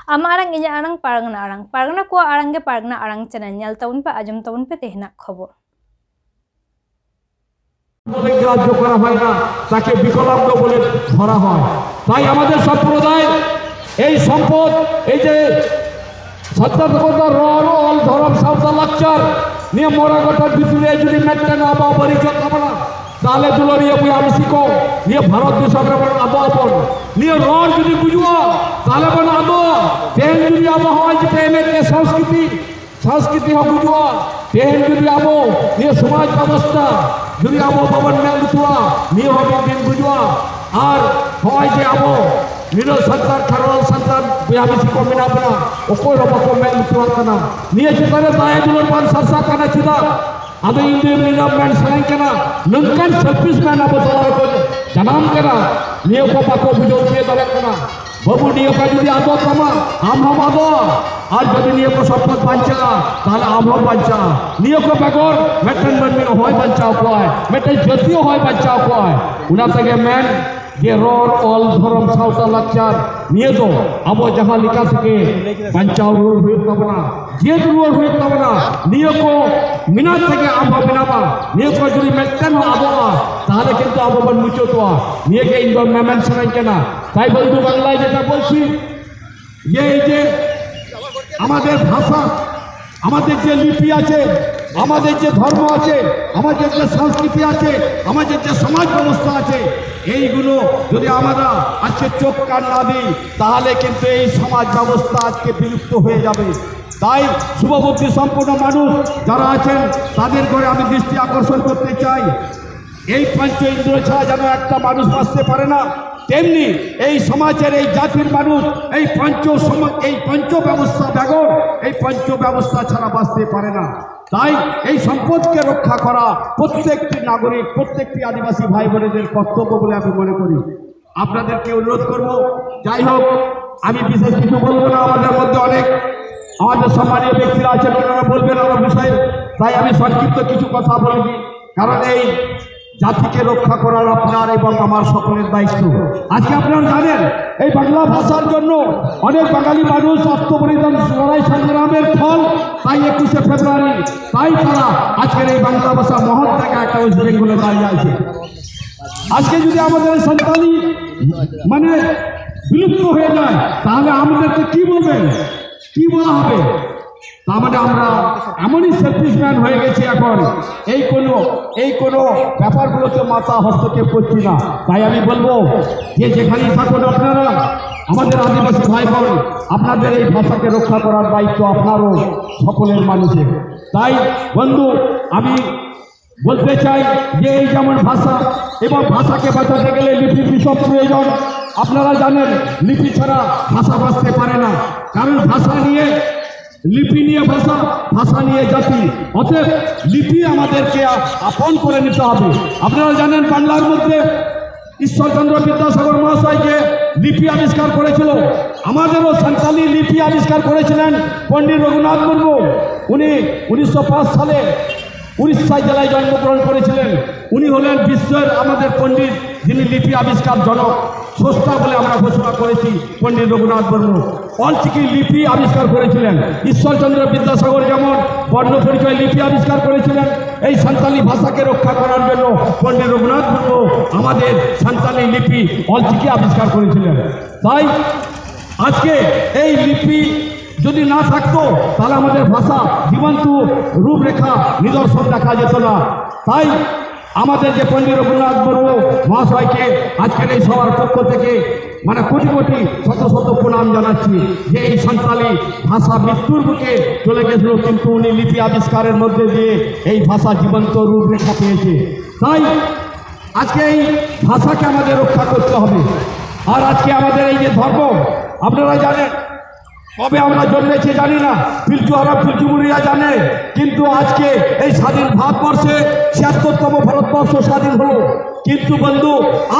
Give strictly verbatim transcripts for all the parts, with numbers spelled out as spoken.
ᱟᱢᱟᱜ ᱟᱲᱟᱝ, ᱤᱧᱟᱹᱜ ᱟᱲᱟᱝ, ᱯᱟᱨᱜᱟᱱᱟ ᱟᱲᱟᱝ᱾ ᱯᱟᱨᱜᱟᱱᱟ ᱠᱚᱣᱟᱜ ᱟᱲᱟᱝ ᱜᱮ ᱯᱟᱨᱜᱟᱱᱟ ᱟᱲᱟᱝ ᱪᱮᱱᱮᱞ᱾ ᱧᱮᱞ ᱛᱟᱵᱚᱱ ᱯᱮ, ᱟᱸᱡᱚᱢ ᱛᱟᱵᱚᱱ ᱯᱮ ᱛᱮᱦᱮᱧᱟᱜ ᱠᱷᱚᱵᱚᱨ᱾ গ্রাহ্য করা হয় না, তাকে বিকলাঙ্গ বলে ধরা হয়। তাই আমাদের সম্প্রদায় এই সম্পদ, এই যে সাধ্যাত্মকতা, রর, অল, ধর্ম, সাঁওতাল, লাকচার নিয়ে ᱢᱚᱬᱮ ᱜᱚᱴᱟᱝ ᱵᱷᱤᱛᱨᱤ ᱨᱮ ᱡᱩᱫᱤ ᱢᱤᱫᱴᱮᱱ ᱟᱵᱚ ᱵᱟᱹᱲᱤᱡᱚᱜ ᱛᱟᱵᱚᱱᱟ, ᱛᱟᱦᱚᱞᱮ ᱫᱩᱞᱟᱹᱲᱤᱭᱟᱹ ᱵᱚᱭᱦᱟ ᱢᱤᱥᱤ ᱠᱚ, ᱱᱤᱭᱟᱹ ᱵᱷᱟᱨᱚᱛ ᱫᱤᱥᱚᱢ ᱨᱮᱵᱚᱱ ᱟᱫᱚᱜ ᱟᱵᱚᱱ᱾ ᱱᱤᱭᱟᱹ ᱨᱚᱲ ᱡᱩᱫᱤ ᱜᱩᱡᱩᱜᱼᱟ, ᱛᱟᱦᱚᱞᱮ ᱵᱚᱱ ᱟᱫᱚᱜᱼᱟ᱾ ᱛᱮᱦᱮᱧ ᱡᱩᱫᱤ ᱟᱵᱚ ᱦᱚᱸᱜᱼᱚᱭ ᱡᱮ ᱮᱱᱮᱡ ᱥᱚᱝᱥᱠᱨᱤᱛᱤ, ᱥᱚᱝᱥᱠᱨᱤᱛᱤ ᱦᱚᱸ ᱜᱩᱡᱩᱜᱼᱟ᱾ ᱛᱮᱦᱮᱧ ᱡᱩᱫᱤ ᱟᱵᱚ ᱱᱤᱭᱟᱹ ᱥᱚᱢᱟᱡᱽ ᱵᱮᱵᱚᱥᱛᱷᱟ ᱡᱩᱫᱤ ᱟᱵᱚ ᱵᱟᱵᱚᱱ ᱢᱮᱫ ᱞᱩᱛᱩᱨᱟ, ᱱᱤᱭᱟᱹ ᱦᱚᱸ ᱢᱤᱫ ᱫᱤᱱ ᱜᱩᱡᱩᱜᱼᱟ᱾ ᱟᱨ ᱦᱚᱸᱜᱼᱚᱭ ᱡᱮ ᱟᱵᱚ ᱱᱤᱱᱟᱹᱜ ᱥᱟᱱᱛᱟᱲ, ᱠᱷᱮᱨᱣᱟᱞ ᱥᱟᱱᱛᱟᱲ ᱵᱚᱭᱦᱟ ᱢᱤᱥᱤ ᱠᱚ ᱢᱮᱱᱟᱜ ᱵᱚᱱᱟ, ᱚᱠᱚᱭ ᱦᱚᱸ ᱵᱟᱠᱚ ᱢᱮᱫ ᱞᱩᱛᱩᱨᱟᱜ ᱠᱟᱱᱟ᱾ ᱱᱤᱭᱟᱹ ᱪᱮᱛᱟᱱ ᱨᱮ ᱫᱟᱭᱟ ᱫᱩᱞᱟᱹᱲ ᱵᱟᱝ ᱥᱟᱨᱥᱟᱜ ᱠᱟᱱᱟ ᱪᱮᱫᱟᱜ? ᱟᱫᱚ ᱤᱧ ᱫᱚ ᱱᱤᱱᱟᱹᱜ ᱢᱮᱱ ᱥᱟᱱᱟᱧ ᱠᱟᱱᱟ, ᱱᱚᱝᱠᱟᱱ selfish man ᱟᱵᱚ ᱛᱟᱞᱟ ᱨᱮᱠᱚ ᱡᱟᱱᱟᱢ ᱠᱟᱱᱟ, ᱱᱤᱭᱟᱹ ᱠᱚ ᱵᱟᱠᱚ ᱵᱩᱡᱷᱟᱹᱣ ᱛᱤᱭᱳᱜ ᱫᱟᱲᱮᱭᱟᱜ ᱠᱟᱱᱟ᱾ ᱵᱟᱹᱵᱩ, ᱱᱤᱭᱟᱹ ᱠᱚ ᱡᱩᱫᱤ ᱟᱫᱚᱜ ᱛᱟᱢᱟ, ᱟᱢ ᱦᱚᱸᱢ ᱟᱫᱚᱜᱼᱟ᱾ ᱟᱨ ᱡᱩᱫᱤ ᱱᱤᱭᱟᱹ ᱠᱚ ᱥᱚᱢᱯᱚᱫ ᱵᱟᱧᱪᱟᱜᱼᱟ, ᱛᱟᱦᱞᱮ ᱟᱢ ᱦᱚᱸᱢ ᱵᱟᱧᱪᱟᱜᱼᱟ᱾ ᱱᱤᱭᱟᱹ ᱠᱚ ᱵᱮᱜᱚᱨ ᱢᱤᱫᱴᱮᱱ ᱢᱟᱹᱱᱢᱤ ᱦᱚᱸᱭ ᱵᱟᱧᱪᱟᱣ ᱠᱚᱣᱟᱭ, ᱢᱤᱫᱴᱮᱱ ᱡᱟᱹᱛᱤ ᱦᱚᱸᱭ ᱵᱟᱧᱪᱟᱣ ᱠᱚᱣᱟᱭ᱾ ᱚᱱᱟ ᱛᱮᱜᱮ ᱢᱮᱱ ᱡᱮ ᱨᱚᱲ, ᱚᱞ, ᱫᱷᱚᱨᱚᱢ, ᱥᱟᱶᱛᱟ, ᱞᱟᱠᱪᱟᱨ, ᱱᱤᱭᱟᱹ ᱫᱚ ᱟᱵᱚ ᱡᱟᱦᱟᱸ ᱞᱮᱠᱟ ᱛᱮᱜᱮ ᱵᱟᱧᱪᱟᱣ ᱨᱩᱣᱟᱹᱲ ᱦᱩᱭᱩᱜ ᱛᱟᱵᱚᱱᱟ, ᱡᱤᱭᱟᱹᱫ ᱨᱩᱣᱟᱹᱲ ᱦᱩᱭᱩᱜ ᱛᱟᱵᱚᱱᱟ᱾ ᱱᱤᱭᱟᱹ ᱠᱚ ᱢᱮᱱᱟᱜ ᱛᱮᱜᱮ ᱟᱵᱚ ᱢᱮᱱᱟᱜᱼᱟ᱾ ᱱᱤᱭᱟᱹ ᱠᱚ ᱡᱩᱫᱤ ᱢᱤᱫᱴᱮᱱ ᱦᱚᱸ ᱟᱫᱚᱜᱼᱟ, ᱛᱟᱦᱞᱮ ᱠᱤᱱᱛᱩ ᱟᱵᱚ ᱵᱚᱱ ᱢᱩᱪᱟᱹᱫᱚᱜᱼᱟ᱾ ᱱᱤᱭᱟᱹ ᱜᱮ ᱤᱧ ᱫᱚ ᱢᱮᱢᱮᱱ ᱥᱟᱱᱟᱧ ᱠᱟᱱᱟ᱾ তাই বন্ধু বাংলায় যেটা বলছি, যে এই যে আমাদের ভাষা, আমাদের যে লিপি আছে, আমাদের যে ধর্ম আছে, আমাদের যে সংস্কৃতি আছে, আমাদের যে সমাজ ব্যবস্থা আছে, এইগুলো যদি আমরা আজকে চোখ কান না দিই, তাহলে কিন্তু এই সমাজ ব্যবস্থা আজকে বিলুপ্ত হয়ে যাবে। তাই শুভবুদ্ধি সম্পন্ন মানুষ যারা আছেন, তাদের ঘরে আমি দৃষ্টি আকর্ষণ করতে চাই। এই পঞ্চ ইন্দ্র ছাড়া যেন একটা মানুষ বাঁচতে পারে না, তেমনি এই সমাজের, এই জাতির মানুষ, এই পঞ্চ সম-, এই পঞ্চ ব্যবস্থা বেগর, এই পঞ্চ ব্যবস্থা ছাড়া বাঁচতে পারে না। তাই এই সম্পদকে রক্ষা করা প্রত্যেকটি নাগরিক, প্রত্যেকটি আদিবাসী ভাই বোনেদের কর্তব্য বলে আমি মনে করি। আপনাদেরকে অনুরোধ করব, যাই হোক, আমি বিশেষ কিছু বলবো না। আমাদের মধ্যে অনেক আমাদের সম্মানীয় ব্যক্তিরা আছেন, ওনারা বলবেন আমার বিষয়ে, তাই আমি সংক্ষিপ্ত কিছু কথা বলেছি। কারণ এই জাতিকে রক্ষা করার আপনার এবং আমার সকলের দায়িত্ব। আজকে আপনারা জানেন, এই বাংলা ভাষার জন্য অনেক বাঙালি মানুষ আত্মবলিদান, লড়াই সংগ্রামের ফল, তাই একুশে ফেব্রুয়ারি, তাই তারা আজকের এই বাংলা ভাষা মহৎ জায়গা একটা ওয়েস্ট বেঙ্গলে দাঁড়িয়ে আছে। আজকে যদি আমাদের সাঁওতালি মানে বিলুপ্ত হয়ে যায়, তাহলে আমাদেরকে কি বলবেন, কি বলা হবে? তার মানে আমরা এমনই সেলফিশ ম্যান হয়ে গেছি এখন, এই কোনো এই কোনো ব্যাপারগুলোতে মাথা হস্তক্ষেপ করছি না। তাই আমি বলবো, যে যেখানেই থাকুন আপনারা, আমাদের আদিবাসী ভাই বোন, আপনাদের এই ভাষাকে রক্ষা করার দায়িত্ব আপনারও, সকলের মানুষের। তাই বন্ধু, আমি বলতে চাই যে এই যেমন ভাষা, এবং ভাষাকে বাঁচাতে গেলে লিপির ভীষণ প্রয়োজন। আপনারা জানেন, লিপি ছাড়া ভাষা বাঁচতে পারে না, কারণ ভাষা নিয়ে, লিপি নিয়ে ভাষা, ভাষা নিয়ে জাতি। অতএব লিপি আমাদেরকে আ- আপন করে নিতে হবে। আপনারা জানেন, বাংলার মধ্যে ঈশ্বরচন্দ্র বিদ্যাসাগর মহাশয় যে লিপি আবিষ্কার করেছিল, আমাদেরও সাঁওতালি লিপি আবিষ্কার করেছিলেন পণ্ডিত রঘুনাথ মুর্মু। উনি উনিশশো পাঁচ সালে উড়িষ্যা জেলায় জন্মগ্রহণ করেছিলেন। উনি হলেন বিশ্বের আমাদের পণ্ডিত, যিনি লিপি আবিষ্কার জনক, স্রষ্টা বলে আমরা ঘোষণা করেছি পণ্ডিত রঘুনাথ মুর্মু। অলচিকি লিপি আবিষ্কার করেছিলেন। ঈশ্বরচন্দ্র বিদ্যাসাগর যেমন বর্ণ পরিচয় লিপি আবিষ্কার করেছিলেন, এই সাঁওতালি ভাষাকে রক্ষা করার জন্য পণ্ডিত রঘুনাথ মুর্মু আমাদের সাঁওতালি লিপি অলচিকি আবিষ্কার করেছিলেন। তাই আজকে এই লিপি যদি না থাকতো, তাহলে আমাদের ভাষা জীবন্ত রূপরেখা, নিদর্শন দেখা যেত না। তাই আমাদের যে পণ্ডিত রঘুনাথ মুর্মু মহাশয়কে আজকের এই সভার পক্ষ থেকে মানে কোটি কোটি শত শত প্রণাম জানাচ্ছি, যে এই সাঁওতালি ভাষা মৃত্যুর মুখে চলে গেছিল, কিন্তু উনি লিপি আবিষ্কারের মধ্যে দিয়ে এই ভাষা জীবন্ত রূপরেখা পেয়েছে। তাই আজকে এই ভাষাকে আমাদের রক্ষা করতে হবে। আর আজকে আমাদের এই যে ধর্ম, আপনারা জানেন, কবে আমরা জন্মেছি জানি না, পিলচু হারাম পিলচু বুড়িরা জানে, কিন্তু আজকে এই স্বাধীন ভারতবর্ষে ছিয়াত্তরতম ভারতবর্ষ স্বাধীন হলো। কিন্তু বন্ধু,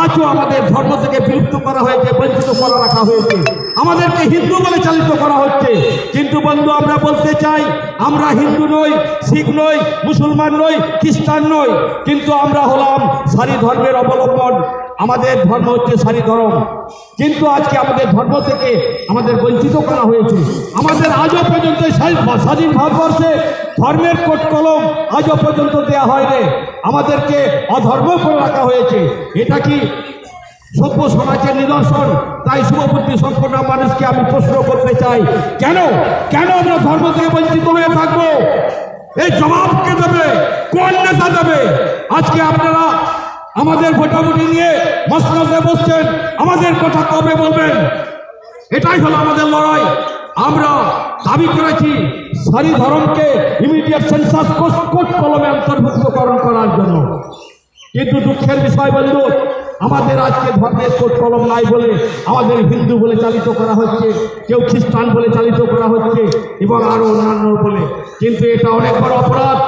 আজও আমাদের ধর্ম থেকে বিলুপ্ত করা হয়েছে, বঞ্চিত করে রাখা হয়েছে, আমাদেরকে হিন্দু বলে চালিত করা হচ্ছে। কিন্তু বন্ধু, আমরা বলতে চাই, আমরা হিন্দু নই, শিখ নই, মুসলমান নই, খ্রিস্টান নই, কিন্তু আমরা হলাম সারি ধর্মের অবলম্বন। আমাদের ধর্ম হচ্ছে সারি ধর্ম, কিন্তু আজকে আমাদের ধর্ম থেকে আমাদের বঞ্চিত করা হয়েছে। আমাদের আজও পর্যন্ত এই স্বাধীন, স্বাধীন ভারতবর্ষে ধর্মের কোড কলম আজও পর্যন্ত দেয়া হয়নি, আমাদেরকে অধর্ম করে রাখা হয়েছে। এটা কি সভ্য সমাজের নিদর্শন? তাই শুভবুদ্ধি সম্পন্ন মানুষকে আমি প্রশ্ন করতে চাই, কেন, কেন আমরা ধর্ম থেকে বঞ্চিত হয়ে থাকবো? এই জবাব কে দেবে? কোন নেতা দেবে? আজকে আপনারা আমাদের ভোটাভুটি নিয়ে মসনদে বসছেন, আমাদের কথা কবে বলবেন? এটাই হলো আমাদের লড়াই। আমরা দাবি করেছি সারি ধর্মকে ইমিডিয়েট সেন্সাস কোড কলমে অন্তর্ভুক্তকরণ করার জন্য। কিন্তু দুঃখের বিষয় বন্ধু, আমাদের আজকে ধর্মের কোড কলম নাই বলে আমাদের হিন্দু বলে চালিত করা হচ্ছে, কেউ খ্রিস্টান বলে চালিত করা হচ্ছে এবং আরো অন্যান্য বলে। কিন্তু এটা অনেক বড় অপরাধ।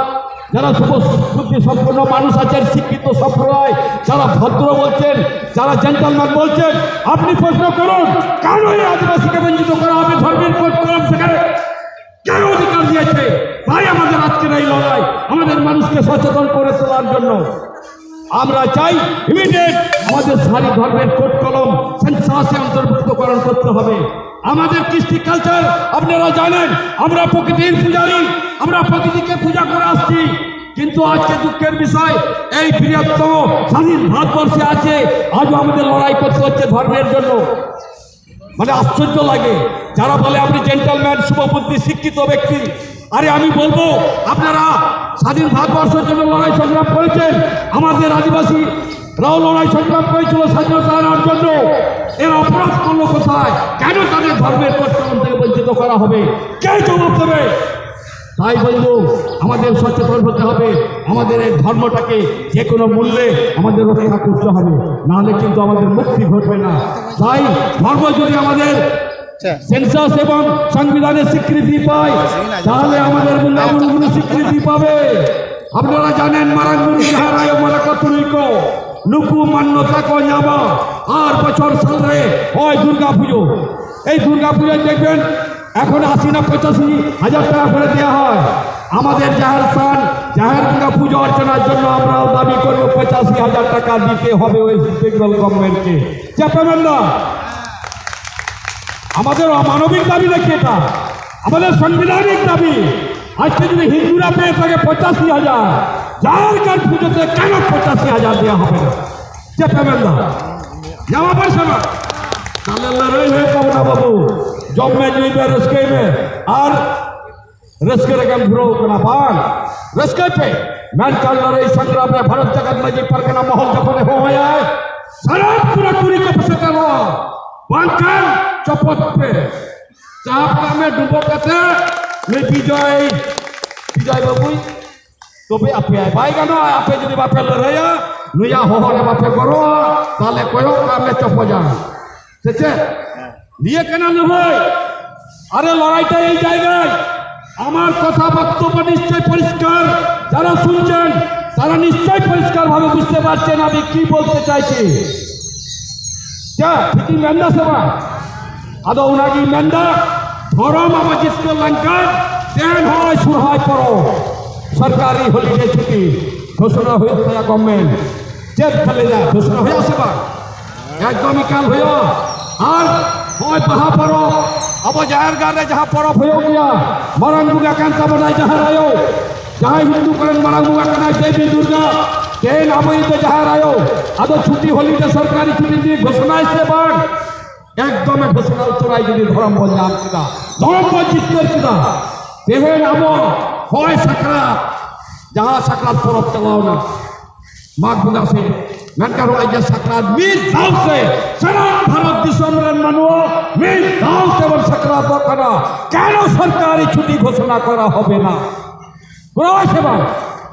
যারা শুভ বুদ্ধি সম্পন্ন মানুষ আছেন, শিক্ষিত সম্প্রদায়, যারা ভদ্র বলছেন, যারা জেন্টলম্যান বলছেন, আপনি প্রশ্ন করুন, কেন এই আদিবাসীকে বঞ্চিত করা হবে ধর্মের কোড কলম থেকে? কেন অধিকার দিয়েছে? তাই আমাদের আজকের এই লড়াই, আমাদের মানুষকে সচেতন করে তোলার জন্য। আমরা চাই ইমিডিয়েট আমাদের সারি ধর্মের কোড কলম সেন্সাসে অন্তর্ভুক্তকরণ করতে হবে। আমাদের কৃষ্টি কালচার আপনারা জানেন, আমরা প্রকৃতির পূজারী, আমরা প্রকৃতিকে পূজা করে আসছি। কিন্তু আজকে দুঃখের বিষয়, এই বৃহত্তম স্বাধীন ভারতবর্ষে আছে, আজও আমাদের লড়াই করতে হচ্ছে ধর্মের জন্য। মানে, আশ্চর্য লাগে। যারা বলে আপনি জেন্টলম্যান, শুভবুদ্ধি, শিক্ষিত ব্যক্তি, আরে আমি বলবো, আপনারা স্বাধীন ভারতবর্ষের জন্য লড়াই সংগ্রাম করেছেন, আমাদের আদিবাসীরাও লড়াই সংগ্রাম করেছিল স্বাধীনতা আনার জন্য। এরা অপরাধ করলো কোথায়? কেন তাদের ধর্মের প্রচলন থেকে বঞ্চিত করা হবে? কে জবাব দেবে? তাই বন্ধু, আমাদের সচেতন হতে হবে, আমাদের এই ধর্মটাকে যে কোনো মূল্যে আমাদের রক্ষা করতে হবে, নাহলে কিন্তু আমাদের মুক্তি ঘটবে না। তাই ধর্ম যদি আমাদের সেন্সাস এবং সংবিধানের স্বীকৃতি পায়, তাহলে আমাদের মূল্যবোধগুলো স্বীকৃতি পাবে। আপনারা জানেন, মারাঙ্গুর বিহারায় মারা কাতুরিকো, ᱱᱩᱠᱩ ᱢᱟᱱᱱᱚᱛᱟ ᱠᱚ ᱧᱟᱢᱟ᱾ ᱟᱨ ᱵᱚᱪᱷᱚᱨ ᱥᱟᱞ ᱨᱮ ᱦᱚᱸᱜᱼᱚᱭ ᱫᱩᱨᱜᱟ ᱯᱩᱡᱟᱹ, এই দুর্গা পুজোয় দেখবেন এখন আশি না পঁচাশি হাজার টাকা করে দেওয়া হয়। আমাদের জাহের স্থান, জাহের দুর্গা পুজো অর্চনার জন্য আমরাও দাবি করব পঁচাশি হাজার টাকা দিতে হবে ওয়েস্ট বেঙ্গল গভর্নমেন্টকে। চেয়ারম্যান দা, আমাদের অমানবিক দাবি নাকি এটা? আমাদের সাংবিধানিক দাবি। আজকে যদি হিন্দুরা পেয়ে থাকে পঁচাশি হাজার, জাহের পুজোতে কেন পঁচাশি হাজার দেওয়া হবে না? চেয়ারম্যান দা, ᱧᱟᱢ ᱟᱵᱚᱱ ᱥᱮ ᱵᱟᱝ? ᱛᱟᱦᱞᱮ ᱞᱟᱹᱲᱦᱟᱹᱭ ᱦᱩᱭᱩᱜ ᱛᱟᱵᱚᱱᱟ ᱵᱟᱹᱵᱩ᱾ ᱡᱚᱢ ᱢᱮ, ᱧᱩᱭ ᱢᱮ, ᱨᱟᱹᱥᱠᱟᱹᱭ ᱢᱮ᱾ ᱟᱨ ᱨᱟᱹᱥᱠᱟᱹ ᱨᱮᱜᱮᱢ ᱫᱷᱩᱨᱟᱹᱣ ᱠᱟᱱᱟ ᱵᱟᱝ? ᱨᱟᱹᱥᱠᱟᱹᱭ ᱯᱮ᱾ ᱢᱮᱱᱠᱷᱟᱱ ᱞᱟᱹᱲᱦᱟᱹᱭ ᱥᱟᱝᱜᱨᱟᱢ ᱨᱮ ᱵᱷᱟᱨᱚᱛ ᱡᱟᱠᱟᱛ ᱢᱟᱹᱡᱷᱤ ᱯᱟᱨᱜᱟᱱᱟ ᱢᱚᱦᱚᱞ ᱡᱚᱠᱷᱚᱱᱮ ᱦᱚᱦᱚᱭᱟᱭ, ᱥᱟᱱᱟᱢ ᱠᱚᱲᱟ ᱠᱩᱲᱤ ᱠᱚ ᱥᱮᱴᱮᱨᱚᱜᱼᱟ, ᱵᱟᱝᱠᱷᱟᱱ ᱪᱚᱯᱚᱫ ᱯᱮ᱾ ᱪᱟᱯ ᱠᱟᱜ ᱢᱮ ᱰᱩᱵᱟᱹ ᱠᱟᱛᱮ ᱱᱩᱭ ᱵᱤᱡᱚᱭ, ᱵᱤᱡᱚᱭ ᱵᱟᱹᱵᱩᱭ ᱛᱚᱵᱮ ᱟᱯᱮᱭᱟᱭ᱾ ᱵᱟᱭ ᱜᱟᱱᱚᱜᱼᱟ, ᱟᱯᱮ ᱡᱩᱫᱤ ᱵᱟᱯᱮ ᱞᱟᱹᱲᱦᱟᱹᱭᱟ, ᱱᱩᱭᱟᱜ ᱦᱚᱦᱚ ᱨᱮ ᱵᱟᱯᱮ ᱜᱚᱲᱚᱜᱼᱟ, ᱛᱟᱦᱞᱮ ᱠᱚᱭᱚᱜ ᱠᱟᱜ ᱢᱮ ᱪᱚᱯᱚᱡᱟ᱾ ᱥᱮ ᱪᱮᱫ? ᱱᱤᱭᱟᱹ ᱠᱟᱱᱟ ᱞᱟᱹᱲᱦᱟᱹᱭ᱾ আরে লড়াইটা এই জায়গায়। আমার কথা বক্তব্য নিশ্চয় পরিষ্কার, যারা শুনছেন তারা নিশ্চয় পরিষ্কারভাবে বুঝতে পারছেন আমি কি বলতে চাইছি। ᱪᱮᱫ ᱴᱷᱤᱠᱤᱧ ᱢᱮᱱᱫᱟ ᱥᱮ ᱵᱟᱝ? ᱟᱫᱚ ᱚᱱᱟᱜᱤᱧ ᱢᱮᱱᱫᱟ, ᱫᱷᱚᱨᱚᱢ ᱟᱵᱚ ᱡᱤᱛᱠᱟᱹᱨ ᱞᱮᱱᱠᱷᱟᱱ ᱛᱮᱦᱮᱧ ᱦᱚᱸᱜᱼᱚᱭ ᱥᱚᱨᱦᱟᱭ ᱯᱚᱨᱚᱵᱽ ᱥᱚᱨᱠᱟᱨᱤ ᱦᱚᱞᱤᱰᱮ ᱪᱷᱩᱴᱤ ᱜᱷᱳᱥᱚᱱᱟ ᱦᱩᱭᱩᱜ ᱛᱟᱭᱟ ᱜᱚᱵᱷᱢᱮᱱᱴ᱾ ᱪᱮᱫ ᱯᱮ ᱞᱟᱹᱭᱫᱟ, ᱜᱷᱳᱥᱚᱱᱟ ᱦᱩᱭᱩᱜᱼᱟ ᱥᱮ ᱵᱟᱝ? ᱮᱠᱫᱚᱢ ᱮᱠᱟᱞ ᱦᱩᱭᱩᱜᱼᱟ᱾ ᱟᱨ ᱦᱚᱸᱜᱼᱚᱭ ᱵᱟᱦᱟ ᱯᱚᱨᱚᱵᱽ, ᱟᱵᱚ ᱡᱟᱦᱮᱨ ᱜᱟᱲ ᱨᱮ ᱡᱟᱦᱟᱸ ᱯᱚᱨᱚᱵᱽ ᱦᱩᱭᱩᱜ ᱜᱮᱭᱟ, ᱢᱟᱨᱟᱝ ᱵᱚᱸᱜᱟ ᱠᱟᱱ ᱛᱟᱵᱚᱱᱟᱭ ᱡᱟᱦᱮᱨ ᱟᱭᱳ, ᱡᱟᱦᱟᱸᱭ ᱦᱤᱱᱫᱩ ᱠᱚᱨᱮᱱ ᱢᱟᱨᱟᱝ ᱵᱚᱸᱜᱟ ᱠᱟᱱᱟᱭ ᱫᱮᱵᱤ ᱫᱩᱨᱜᱟ, ᱛᱮᱦᱮᱧ ᱟᱵᱚᱭᱤᱡ ᱫᱚ ᱡᱟᱦᱮᱨ ᱟᱭᱳ᱾ ᱟᱫᱚ ᱪᱷᱩᱴᱤ ᱦᱚᱞᱤᱰᱮ ᱥᱚᱨᱠᱟᱨᱤ ᱪᱷᱩᱴᱤ ᱫᱤᱱ ᱜᱷᱳᱥᱚᱱᱟᱭ ᱥᱮ ᱵᱟᱝ? ᱮᱠᱫᱚᱢᱮ ᱜᱷᱳᱥᱚᱱᱟ ᱩᱛᱟᱹᱨᱟᱭ ᱡᱩᱫᱤ ᱫᱷᱚᱨᱚᱢ ᱵᱚᱱ ᱧᱟᱢ ᱠᱮᱫᱟ, ᱫᱷᱚᱨᱚᱢ ᱵᱚᱱ ᱡᱤᱛᱠᱟᱹᱨ ᱠᱮᱫᱟ᱾ ᱛᱮᱦᱮᱧ ᱟᱵᱚ ᱦᱚᱸᱜᱼᱚᱭ ᱥᱟᱠᱨᱟᱛ, ᱡᱟᱦᱟᱸ ᱥᱟᱠᱨᱟᱛ ᱯᱚᱨᱚᱵᱽ ᱪᱟᱞᱟᱣᱱᱟ ᱢᱟᱜᱽ ᱵᱚᱸᱜᱟ ᱥᱮᱫ, ᱢᱮᱱᱠᱷᱟᱱ ᱱᱚᱜᱼᱚᱭ ᱡᱮ ᱥᱟᱠᱨᱟᱛ ᱢᱤᱫ ᱫᱷᱟᱣ ᱥᱮ ᱥᱟᱱᱟᱢ ᱵᱷᱟᱨᱚᱛ ᱫᱤᱥᱚᱢ ᱨᱮᱱ ᱢᱟᱱᱣᱟ ᱢᱤᱫ ᱫᱷᱟᱣ ᱛᱮᱵᱚᱱ ᱥᱟᱠᱨᱟᱛᱚᱜ ᱠᱟᱱᱟ, ᱠᱮᱱᱚ ᱥᱚᱨᱠᱟᱨᱤ ᱪᱷᱩᱴᱤ ᱜᱷᱳᱥᱚᱱᱟ ᱠᱚᱨᱟ ᱦᱚᱵᱮ ᱱᱟ? ᱠᱚᱨᱟᱣ ᱥᱮ ᱵᱟᱝ?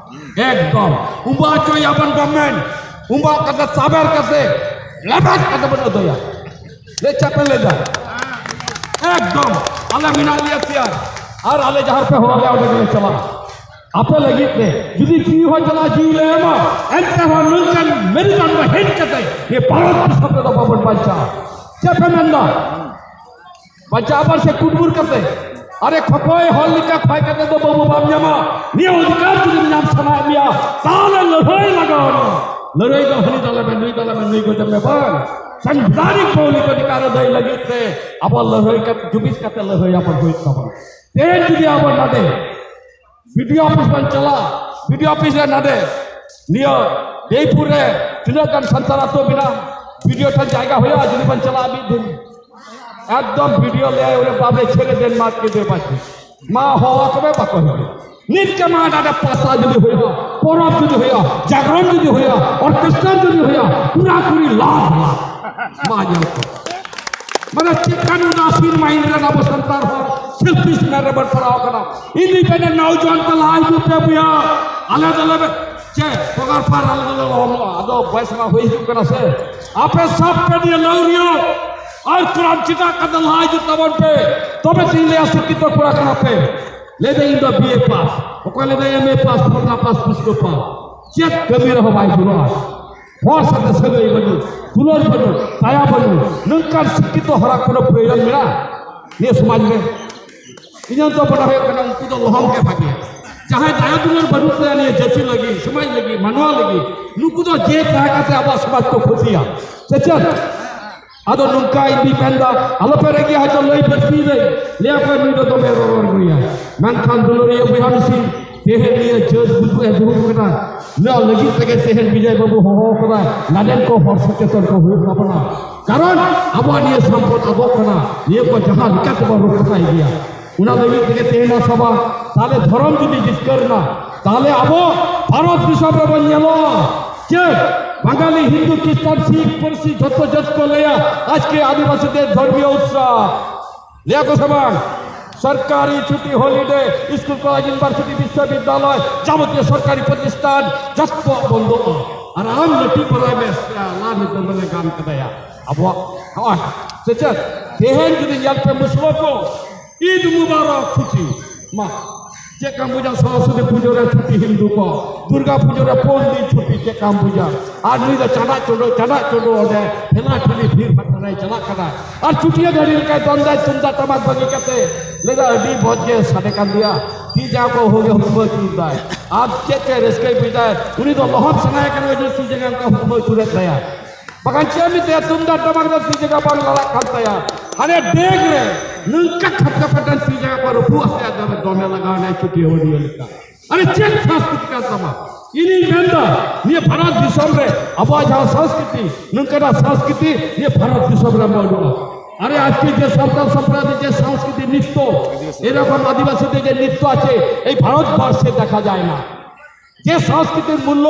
ᱮᱠᱫᱚᱢ᱾ ᱩᱢᱵᱟ ᱦᱚᱪᱚᱭᱟᱵᱚᱱ ᱜᱚᱵᱷᱢᱮᱱᱴ, ᱩᱢᱵᱟ ᱠᱟᱛᱮ ᱥᱟᱵᱮᱨ ᱠᱟᱛᱮ ᱞᱮᱵᱮᱫ ᱠᱟᱛᱮ ᱵᱚᱱ ᱟᱹᱫᱟᱹᱭᱟ᱾ ᱞᱮ ᱪᱟᱯᱮ ᱞᱮᱫᱟ᱾ ᱮᱠᱫᱚᱢ᱾ ᱟᱞᱮ ᱢᱮᱱᱟᱜ ᱞᱮᱭᱟ ᱛᱮᱭᱟᱨ᱾ ᱟᱨ ᱟᱞᱮ ᱡᱟᱦᱟᱸ ᱨᱮᱯᱮ ᱦᱚᱦᱚ ᱞᱮᱭᱟ ᱚᱸᱰᱮ ᱜᱮᱞᱮ ᱪᱟᱞᱟᱜᱼᱟ᱾ ᱟᱯᱮ ᱞᱟᱹᱜᱤᱫ ᱛᱮ ᱡᱩᱫᱤ ᱡᱤᱣᱤ ᱦᱚᱸ ᱪᱟᱞᱟᱜ, ᱡᱤᱣᱤ ᱞᱮ ᱮᱢᱟ, ᱮᱱᱛᱮ ᱨᱮᱦᱚᱸ ᱱᱚᱝᱠᱟᱱ ᱢᱮᱨᱩᱫᱟᱱᱰ ᱨᱮ ᱦᱮᱡ ᱠᱟᱛᱮ ᱱᱤᱭᱟᱹ ᱵᱷᱟᱨᱚᱛ ᱫᱤᱥᱚᱢ ᱨᱮᱫᱚ ᱵᱟᱵᱚᱱ ᱵᱟᱧᱪᱟᱜᱼᱟ᱾ ᱪᱮᱫ ᱯᱮ ᱢᱮᱱᱫᱟ? ᱵᱟᱧᱪᱟᱣ ᱟᱵᱟᱨ ᱥᱮ ᱠᱩᱴᱵᱩᱨ ᱠᱟᱛᱮ, ᱟᱨᱮ ᱠᱷᱚᱠᱚᱭ ᱦᱚᱲ ᱞᱮᱠᱟ ᱠᱷᱚᱭ ᱠᱟᱛᱮ ᱫᱚ ᱵᱟᱹᱵᱩ ᱵᱟᱢ ᱧᱟᱢᱟ᱾ ᱱᱤᱭᱟᱹ ᱚᱫᱷᱤᱠᱟᱨ ᱡᱩᱫᱤ ᱧᱟᱢ ᱥᱟᱱᱟᱭᱮᱫ ᱢᱮᱭᱟ, ᱛᱟᱦᱞᱮ ᱞᱟᱹᱲᱦᱟᱹᱭ ᱞᱟᱜᱟᱣ ᱟᱢᱟ᱾ ᱞᱟᱹᱲᱦᱟᱹᱭ ᱫᱚ ᱦᱟᱹᱱᱤ ᱫᱟᱞᱮ ᱢᱮ, ᱱᱩᱭ ᱫᱟᱞᱮ ᱢᱮ, ᱱᱩᱭ ᱜᱚᱡᱮ ᱢᱮ ᱵᱟᱝ᱾ ᱥᱟᱝᱵᱤᱫᱷᱟᱱᱤᱠ ᱢᱳᱣᱞᱤᱠ ᱚᱫᱷᱤᱠᱟᱨ ᱟᱹᱫᱟᱹᱭ ᱞᱟᱹᱜᱤᱫ ᱛᱮ ᱟᱵᱚ ᱞᱟᱹᱲᱦᱟᱹᱭ ᱠᱟᱛᱮ, ᱡᱩᱢᱤᱫ ᱠᱟᱛᱮ ᱞᱟᱹᱲᱦᱟᱹᱭ ᱟᱵᱚᱱ ᱦᱩᱭᱩᱜ ᱛᱟᱵᱚᱱᱟ᱾ ᱛᱮᱦᱮᱧ ᱡᱩᱫᱤ ᱟᱵᱚ ᱱᱚᱰᱮ ᱵᱤᱰᱤᱳ ᱚᱯᱷᱤᱥ ᱵᱚᱱ ᱪᱟᱞᱟᱜᱼᱟ, ᱵᱤᱰᱤᱳ ᱚᱯᱷᱤᱥ ᱨᱮ ᱱᱚᱰᱮ ᱱᱤᱭᱟᱹ ᱡᱚᱭᱯᱩᱨ ᱨᱮ ᱛᱤᱱᱟᱹᱜ ᱜᱟᱱ ᱥᱟᱱᱛᱟᱲ ᱟᱛᱳ ᱢᱮᱱᱟᱜᱼᱟ, ᱵᱤᱰᱤᱳ ᱴᱷᱮᱱ ᱡᱟᱭᱜᱟ ᱦᱩᱭᱩᱜᱼᱟ, ᱡᱩᱫᱤ ᱵᱚᱱ ᱪᱟᱞᱟᱜᱼᱟ ᱢᱤᱫ ᱫᱤᱱ, ᱮᱠᱫᱚᱢ ᱵᱤᱰᱤᱳ ᱞᱟᱹᱭᱟᱭ, "ᱚᱨᱮ ᱵᱟᱯ ᱨᱮ, ᱪᱷᱮᱲᱮ ᱫᱮᱱ, ᱢᱟᱛ ᱠᱮ ᱫᱮ ᱵᱟᱪ ᱢᱟ ᱦᱚᱣᱟ ᱠᱚᱵᱮ ᱵᱟᱠᱚ ᱦᱤᱡᱩᱜ᱾ ᱱᱤᱛ ᱠᱮ ᱢᱟ ᱱᱚᱰᱮ ᱯᱟᱛᱟ ᱡᱩᱫᱤ ᱦᱩᱭᱩᱜᱼᱟ, ᱯᱚᱨᱚᱵᱽ ᱡᱩᱫᱤ ᱦᱩᱭᱩᱜᱼᱟ, ᱡᱟᱜᱽᱨᱚᱱ ᱡᱩᱫᱤ ᱦᱩᱭᱩᱜᱼᱟ, ᱚᱨᱠᱮᱥᱴᱨᱟ ᱡᱩᱫᱤ ᱦᱩᱭᱩᱜᱼᱟ, ᱯᱩᱨᱟ ᱯᱩᱨᱤ ᱞᱟᱠᱷ ᱞᱟᱠᱷ ᱢᱟ ᱧᱮᱞ ᱠᱚ᱾" ᱢᱟᱱᱮ ᱪᱮᱫ ᱠᱟᱱ ᱩᱫᱟᱥᱤᱱ ᱢᱟᱭᱤᱱᱰ ᱨᱮᱱ ᱟᱵᱚ ᱥᱟᱱᱛᱟᱲ ᱦᱚᱲ ᱥᱮᱞᱯᱷᱤᱥ ᱢᱮᱱ ᱨᱮᱵᱚᱱ ᱯᱟᱲᱟᱣ ᱠᱟᱱᱟ᱾ ᱤᱧ ᱫᱩᱧ ᱢᱮᱱᱟ ᱱᱟᱣᱡᱚᱣᱟᱱ ᱠᱚ ᱞᱟᱦᱟ ᱦᱤᱡᱩᱜ ᱯᱮ ᱵᱚᱭᱦᱟ, ᱟᱞᱮ ᱫᱚᱞᱮ ᱪᱮᱫ ᱯᱚᱜᱟᱨ ᱯᱟᱨ ᱟᱞᱮ ᱫᱚᱞᱮ ᱞᱚᱦᱚᱢᱚᱜᱼᱟ, ᱟᱫᱚ ᱵᱚᱭᱮᱥ ᱢᱟ ᱦᱩᱭ ᱦᱤᱡᱩᱜ ᱠᱟᱱᱟ ᱥᱮ᱾ ᱟᱯᱮ ᱥᱟᱵ ᱯᱮ ᱱᱤᱭᱟᱹ ᱞᱟᱹᱣᱨᱤᱭᱟᱹ ᱟᱨ ᱠᱚᱲᱟᱢ ᱪᱮᱫᱟᱜ ᱠᱟᱛᱮ ᱞᱟᱦᱟ ᱦᱤᱡᱩᱜ ᱛᱟᱵᱚᱱ ᱯᱮ, ᱛᱚᱵᱮ ᱛᱤᱧ ᱞᱟᱹᱭᱟ ᱥᱤᱠᱠᱷᱤᱛᱚ ᱠᱚᱲᱟ ᱠᱟᱱᱟ ᱯᱮ᱾ ᱞᱟᱹᱭ ᱫᱟᱹᱧ ᱤᱧ ᱫᱚ ᱵᱤ ᱮ ᱯᱟᱥ, ᱚᱠᱚᱭ ᱞᱟᱹᱭ ᱫᱟ ᱮᱢ ᱮ ᱯᱟᱥ, ᱯᱷᱚᱞᱱᱟ ᱯᱟᱥ, ᱯᱩᱥᱠᱟᱹ ᱯᱟᱥ, ᱪᱮᱫ ᱠᱟᱹᱢᱤ ᱨᱮᱦᱚᱸ ᱵᱟᱭ ᱡᱩᱲᱟᱹᱜᱼᱟ᱾ ᱦᱚᱲ ᱥᱟᱛᱮ ᱥᱟᱹᱜᱟᱹᱭ ᱵᱟᱹᱱᱩᱜ, ᱫᱩᱞᱟᱹᱲ ᱵᱟᱹᱱᱩᱜ, ᱫᱟᱭᱟ ᱵᱟᱹᱱᱩᱜ, ᱱᱚᱝᱠᱟᱱ ᱥᱤᱠᱠᱷᱤᱛᱚ ᱦᱚᱲᱟᱜ ᱠᱳᱱᱳ ᱯᱨᱚᱭᱳᱡᱚᱱ ᱢᱮᱱᱟᱜᱼᱟ ᱱᱤᱭᱟᱹ ᱥᱚᱢᱟᱡᱽ ᱨᱮ? ᱤᱧᱟᱹᱜ ᱫᱚ ᱢᱚᱱᱮ ᱦᱩᱭᱩᱜ ᱠᱟᱱᱟ ᱩᱱᱠᱩ ᱫᱚ ᱞᱚᱦᱚᱢ ᱜᱮ ᱵᱷᱟᱜᱮᱭᱟ᱾ ᱡᱟᱦᱟᱸᱭ ᱫᱟᱭᱟ ᱫᱩᱞᱟᱹᱲ ᱵᱟᱹᱱᱩᱜ ᱛᱟᱭᱟ ᱱᱤᱭᱟᱹ ᱡᱟᱹᱛᱤ ᱞᱟᱹᱜᱤᱫ, ᱥᱚᱢᱟᱡᱽ ᱞᱟᱹᱜᱤᱫ, ᱢᱟᱱᱣᱟ ᱞᱟᱹᱜᱤᱫ, ᱱᱩᱠᱩ ᱫᱚ ᱡᱮ ᱛᱟᱦᱮᱸ ᱠᱟᱛᱮ ᱟᱵᱚᱣᱟᱜ ᱥᱚᱢᱟᱡᱽ ᱠᱚ ᱠᱷᱚᱛᱤᱭᱟ᱾ ᱥᱮ ᱪᱮᱫ? ᱟᱫᱚ ᱱᱚᱝᱠᱟ ᱤᱧ ᱫᱩᱧ ᱢᱮᱱᱫᱟ, ᱟᱞᱚᱯᱮ ᱨᱟᱹᱜᱤᱜᱼᱟ, ᱦᱚᱭᱛᱳ ᱞᱟᱹᱭ ᱯᱟᱹᱨᱥᱤ ᱨᱮ ᱞᱟᱹᱭᱟ ᱠᱚ ᱱᱩᱭ ᱫᱚ ᱫᱚᱢᱮ ᱨᱚᱨᱚᱲ ᱜᱮᱭᱟ᱾ ᱢᱮᱱᱠᱷᱟᱱ ᱫᱩᱞᱟᱹᱲᱤᱭᱟᱹ ᱵᱚᱭᱦᱟ ᱢᱤᱥᱤ, ᱛᱮᱦᱮᱧ ᱱᱤᱭᱟᱹ ᱡᱟᱹᱛ ᱵᱩᱡᱩᱜ ᱮ ᱫᱩᱲᱩᱵ ᱠᱟᱱᱟ, ᱱᱚᱣᱟ ᱞᱟᱹᱜᱤᱫ ᱛᱮᱜᱮ ᱛᱮᱦᱮᱧ ᱵᱤᱡᱚᱭ ᱵᱟᱹᱵᱩ ᱦᱚᱦᱚ ᱠᱟᱫᱟ, ᱞᱟᱫᱮᱱ ᱠᱚ ᱦᱚᱲ ᱥᱚᱪᱮᱛᱚᱱ ᱠᱚ ᱦᱩᱭᱩᱜ ᱛᱟᱵᱚᱱᱟ᱾ ᱠᱟᱨᱚᱱ ᱟᱵᱚᱣᱟᱜ ᱱᱤᱭᱟᱹ ᱥᱚᱢᱯᱚᱫ ᱟᱫᱚᱜ ᱠᱟᱱᱟ, ᱱᱤᱭᱟᱹ ᱠᱚ ᱡᱟᱦᱟᱸ ᱞᱮᱠᱟ ᱛᱮᱵᱚᱱ ᱨᱚᱯᱷᱟᱭ ᱜᱮᱭᱟ᱾ ᱚᱱᱟ ᱞᱟᱹᱜᱤᱫ ᱛᱮᱜᱮ ᱛᱮᱦᱮᱧ ᱱᱚᱣᱟ ᱥᱚᱵᱷᱟ, ᱛᱟᱦᱞᱮ ᱫᱷᱚᱨᱚᱢ ᱡᱩᱫᱤ ᱡᱤᱛᱠᱟᱹᱨ ᱮᱱᱟ, ᱛᱟᱦᱞᱮ ᱟᱵᱚ ᱵᱷᱟᱨᱚᱛ ᱫᱤᱥᱚᱢ ᱨᱮᱵᱚᱱ ᱧᱮᱞᱚᱜᱼᱟ᱾ ᱪᱮᱫ? ᱵᱟᱝᱜᱟᱞᱤ, ᱦᱤᱱᱫᱩ, ᱠᱷᱨᱤᱥᱴᱟᱱ, ᱥᱤᱠᱷ, ᱯᱟᱹᱨᱥᱤ, ᱡᱷᱚᱛᱚ ᱡᱟᱹᱛ ᱠᱚ ᱞᱟᱹᱭᱟ, ᱟᱡᱠᱮ ᱟᱹᱫᱤᱵᱟᱹᱥᱤ ᱫᱮᱥ ᱫᱷᱚᱨᱢᱤᱭᱚ ᱩᱛᱥᱚᱵᱽ᱾ ᱞᱟᱹᱭᱟ ᱠᱚ ᱥᱮ ᱵᱟᱝ? ᱥᱚᱨᱠᱟᱨᱤ ᱪᱷᱩᱴᱤ, ᱦᱚᱞᱤᱰᱮ, ᱥᱠᱩᱞ, ᱠᱚᱞᱮᱡᱽ, ᱤᱭᱩᱱᱤᱵᱷᱟᱨᱥᱤᱴᱤ, ᱵᱤᱥᱥᱚᱵᱤᱫᱽᱫᱟᱞᱚᱭ, ᱡᱟᱵᱚᱛᱤᱭᱚ ᱥᱚᱨᱠᱟᱨᱤ ᱯᱨᱚᱛᱤᱥᱴᱷᱟᱱ ᱡᱚᱛᱚ ᱵᱚᱱᱫᱚᱜᱼᱟ᱾ ᱟᱨ ᱟᱢ ᱞᱟᱹᱴᱩ ᱵᱟᱲᱟᱭ ᱢᱮ, ᱥᱮ ᱟᱞᱟᱝ ᱱᱤᱛᱚᱜ ᱫᱚᱞᱮ ᱜᱟᱱ ᱠᱟᱫᱟᱭᱟ᱾ ᱟᱵᱚᱣᱟᱜ ᱱᱚᱜᱼᱚᱭ ᱥᱮ ᱪᱮᱫ? ᱛᱮᱦᱮᱧ ᱡᱩᱫᱤ ᱧᱮᱞ ᱯᱮ ᱢᱩᱥᱞᱟᱹ ᱠᱚ, ᱤᱫ ᱢᱩᱵᱟᱨᱚᱠ ᱪᱷᱩᱴᱤ᱾ ᱢᱟ, ᱪᱮᱫ ᱠᱟᱢ ᱵᱩᱡᱟ? ᱥᱚᱨᱚᱥᱚᱛᱤ ᱯᱩᱡᱟᱹ ᱨᱮ ᱪᱷᱩᱴᱤ ᱦᱤᱱᱫᱩ ᱠᱚ, ᱫᱩᱨᱜᱟ ᱯᱩᱡᱟᱹ ᱨᱮ ᱯᱩᱱ ᱫᱤᱱ ᱪᱷᱩᱴᱤ, ᱪᱮᱫ ᱠᱟᱢ ᱵᱩᱡᱟ? ᱟᱨ ᱱᱩᱭ ᱫᱚ ᱪᱟᱰᱟᱜ ᱪᱚᱰᱚ, ᱪᱟᱰᱟᱜ ᱪᱚᱰᱚ ᱚᱸᱰᱮ ᱴᱷᱮᱞᱟ ᱴᱷᱤᱞᱤ ᱵᱷᱤᱲ ᱵᱷᱟᱴ ᱨᱮᱭ ᱪᱟᱞᱟᱜ ᱠᱟᱱᱟ᱾ ᱟᱨ ᱪᱩᱴᱤᱭᱟᱹ ᱜᱟᱹᱰᱤ ᱞᱮᱠᱟᱭ ᱫᱚᱱ ᱫᱟᱭ ᱛᱩᱢᱫᱟᱜ ᱴᱟᱢᱟᱠ ᱵᱟᱹᱜᱤ ᱠᱟᱛᱮ᱾ ᱞᱟᱹᱭ ᱫᱟ ᱟᱹᱰᱤ ᱢᱚᱡᱽ ᱜᱮ ᱥᱟᱰᱮ ᱠᱟᱱ ᱜᱮᱭᱟ, ᱛᱤ ᱡᱟᱸᱜᱟ ᱠᱚ ᱦᱩᱭ ᱦᱩᱭ ᱛᱩᱞ ᱫᱟᱭ᱾ ᱟᱨ ᱪᱮᱫ ᱪᱮᱫ ᱨᱟᱹᱥᱠᱟᱹᱭ ᱵᱩᱡ ᱫᱟᱭ, ᱩᱱᱤ ᱫᱚ ᱞᱚᱦᱚᱫ ᱥᱟᱱᱟᱭᱮ ᱠᱟᱱᱟ, ᱩᱱᱤ ᱛᱤ ᱡᱟᱸᱜᱟ ᱚᱱᱠᱟ ᱦᱩᱲᱢᱟᱹ ᱛᱩᱞᱮᱫ ᱛᱟᱭᱟ᱾ ᱵᱟᱠᱷᱟᱱ ᱪᱮᱫ ᱮᱢ ᱢᱮᱛᱟᱭᱟ, ᱛᱩᱢᱫᱟᱜ ᱴᱟᱢᱟᱠ ᱫᱚ ᱛᱤ ᱡᱟᱸᱜᱟ ᱵᱟᱝ ᱞᱟᱲᱟᱜ ᱠᱟᱱ ᱛᱟᱭᱟ᱾ ᱦᱟᱱᱮ ᱰᱮᱜᱽ ᱨᱮ ᱱᱚᱝᱠᱟ ᱠᱷᱟᱴᱠᱟ ᱯᱟᱴᱟᱱ ᱛᱤ ᱡᱟᱸᱜᱟ ᱠᱚ ᱨᱟᱹᱯᱩᱫ ᱟᱥᱮ ᱟᱫᱚ ᱫᱚᱢᱮ ᱞᱟᱜᱟᱣ ᱮᱱᱟᱭ ᱪᱩᱴᱤᱭᱟᱹ ᱵᱟᱹᱰᱤᱭᱟᱹ ᱞᱮᱠᱟ᱾ ᱟᱨᱮ ᱪᱮᱫ ᱥᱚᱝᱥᱠᱨᱤᱛᱤ ᱠᱟᱱ ᱛᱟᱢᱟ? ᱤᱧᱤᱧ ᱢᱮᱱᱫᱟ ᱱᱤᱭᱟᱹ ᱵᱷᱟᱨᱚᱛ ᱫᱤᱥᱚᱢ ᱨᱮ ᱟᱵᱚᱣᱟᱜ ᱡᱟᱦᱟᱸ ᱥᱚᱝᱥᱠᱨᱤᱛᱤ, ᱱᱚᱝᱠᱟᱱᱟᱜ ᱥᱚᱝᱥᱠᱨᱤᱛᱤ ᱱᱤᱭᱟᱹ ᱵᱷᱟᱨᱚᱛ ᱫᱤᱥᱚᱢ ᱨᱮ ᱵᱟᱹᱱᱩᱜᱼᱟ᱾ আরে আজকে যে সরকার সম্প্রদায় যে সংস্কৃতি নৃত্য, এরকম আদিবাসীদের যে নৃত্য আছে, এই ভারতবর্ষে দেখা যায় না। যে সংস্কৃতির মূল্য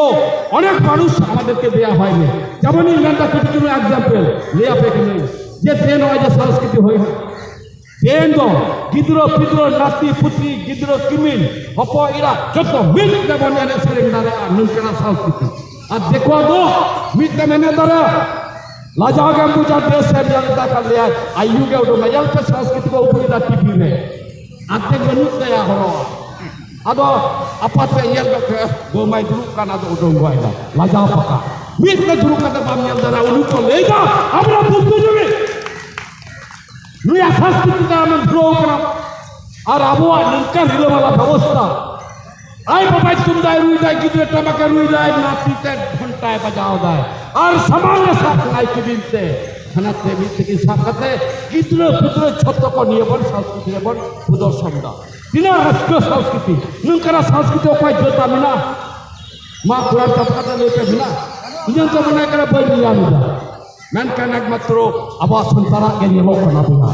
অনেক মানুষ আমাদেরকে দেয়া হয়নি। যেমন ইংল্যান্ডের কিছু কিছু এক্সাম্পল লেয়া পেকে নেই, যে দেন হয় যে সংস্কৃতি হয় না। ᱛᱮᱦᱮᱧ ᱫᱚ ᱜᱤᱫᱽᱨᱟᱹ ᱯᱤᱫᱽᱨᱟᱹ ᱱᱟᱹᱛᱤ ᱯᱩᱛᱤ ᱜᱤᱫᱽᱨᱟᱹ ᱠᱤᱢᱤᱱ ᱦᱚᱯᱚᱱ ᱮᱨᱟ ᱡᱚᱛᱚ ᱢᱤᱫ ᱛᱮᱵᱚᱱ ᱮᱱᱮᱡ ᱥᱮᱨᱮᱧ ᱫᱟᱲᱮᱭᱟᱜᱼᱟ᱾ ᱱᱚᱝᱠᱟᱱᱟᱜ ᱥᱚᱝᱥᱠᱨᱤᱛᱤ ᱟᱨ ᱫᱤᱠᱩᱣᱟᱜ ᱫᱚ ᱢᱤᱫ ᱛᱮᱢ ᱮᱱᱮᱡ ᱫᱟᱲᱮᱭᱟᱜᱼᱟ᱾ ᱞᱟᱡᱟᱣ ᱜᱮᱢ ᱵᱩᱡᱟ, ᱫᱮᱥ ᱮᱢ ᱧᱮᱞ ᱮᱫᱟ ᱠᱷᱟᱱ ᱞᱟᱹᱭᱟᱭ ᱟᱭᱩ ᱜᱮ ᱩᱰᱩᱠ ᱧᱮᱞ ᱯᱮ ᱥᱚᱝᱥᱠᱨᱤᱛᱤ ᱠᱚ ᱩᱫᱩᱜ ᱮᱫᱟ ᱴᱤᱵᱷᱤ ᱨᱮ᱾ ᱟᱨ ᱪᱮᱫ ᱵᱟᱹᱱᱩᱜ ᱛᱟᱭᱟ ᱦᱚᱨᱚᱜ᱾ ᱟᱫᱚ ᱟᱯᱟᱛ ᱥᱮᱫ ᱧᱮᱞ ᱜᱚᱫ ᱠᱮᱫ ᱵᱟᱹᱦᱩ ᱢᱟᱭ ᱫᱩᱲᱩᱵ ᱠᱟᱱ, ᱟᱫᱚ ᱩᱰᱩᱠ ᱜᱚᱫ ᱮᱱᱟ ᱞᱟᱡᱟᱣ ᱯᱟᱠᱟ᱾ ᱢᱤᱫ ᱨᱮ ᱫᱩᱲᱩᱵ ᱠᱟᱛᱮ ᱵᱟᱢ ᱧᱮᱞ ᱫᱟᱲᱮᱭᱟᱜᱼᱟ, ᱩᱱᱤ ᱠᱚ ᱞᱟᱹᱭ ᱮᱫᱟ ᱟᱵᱚ ᱵᱩᱫᱽᱫᱷᱤᱡᱤᱵᱤ᱾ ᱱᱩᱭᱟᱜ ᱥᱚᱝᱥᱠᱨᱤᱛᱤ ᱛᱮ ᱟᱢᱮᱢ ᱫᱷᱩᱨᱟᱹᱣ ᱠᱟᱱᱟ᱾ ᱟᱨ ᱟᱵᱚᱣᱟᱜ ᱱᱚᱝᱠᱟᱱ ᱨᱤᱞᱟᱹᱢᱟᱞᱟ ᱵᱮᱵᱚᱥᱛᱷᱟ, ᱟᱡ ᱵᱟᱵᱟᱭ ᱛᱩᱢᱫᱟᱜ ᱨᱩᱭ ᱫᱟᱭ, ᱜᱤᱫᱽᱨᱟᱹ ᱴᱟᱢᱟᱠᱮ ᱨᱩᱭ ᱫᱟᱭ, ᱱᱟᱹᱛᱤ ᱛᱮ ᱜᱷᱚᱱᱴᱟᱭ ᱵᱟᱡᱟᱣ ᱫᱟᱭ, ᱟᱨ ᱥᱟᱢᱟᱝ ᱨᱮ ᱥᱟᱵ ᱱᱟᱭᱠᱮ ᱵᱤᱱ ᱛᱮ ᱦᱟᱱᱟᱛᱮ ᱢᱤᱫ ᱛᱮᱜᱮ ᱥᱟᱵ ᱠᱟᱛᱮ ᱜᱤᱫᱽᱨᱟᱹ ᱯᱤᱫᱽᱨᱟᱹ ᱡᱷᱚᱛᱚ ᱠᱚ ᱱᱤᱭᱟᱹ ᱵᱚᱱ ᱥᱚᱝᱥᱠᱨᱤᱛᱤ ᱨᱮᱵᱚᱱ ᱯᱨᱚᱫᱚᱨᱥᱚᱱ ᱫᱟ᱾ ᱛᱤᱱᱟᱹᱜ ᱨᱟᱹᱥᱠᱟᱹ ᱥᱚᱝᱥᱠᱨᱤᱛᱤ! ᱱᱚᱝᱠᱟᱱᱟᱜ ᱥᱚᱝᱥᱠᱨᱤᱛᱤ ᱚᱠᱚᱭ ᱡᱟᱹᱛᱟᱜ ᱢᱮᱱᱟᱜᱼᱟ? ᱢᱟ ᱠᱚᱲᱟ ᱪᱟᱯ ᱠᱟᱛᱮ ᱞᱟᱹᱭ ᱯᱮ, ᱢᱮᱱᱟᱜᱼᱟ? ᱤᱧᱟᱹᱜ ᱛᱚ ᱢᱚᱱᱮ ᱠᱟᱱᱟ ᱵᱟᱹᱧ ᱧᱟᱢ ᱮᱫᱟ᱾ ᱢᱮᱱᱠᱷᱟᱱ ᱮᱠᱢᱟᱛᱨᱚ ᱟᱵᱚᱣᱟᱜ ᱥᱟᱱᱛᱟᱲᱟᱜ ᱜᱮ ᱧᱮᱞᱚᱜ ᱠᱟᱱᱟ ᱵᱚᱭᱦᱟ᱾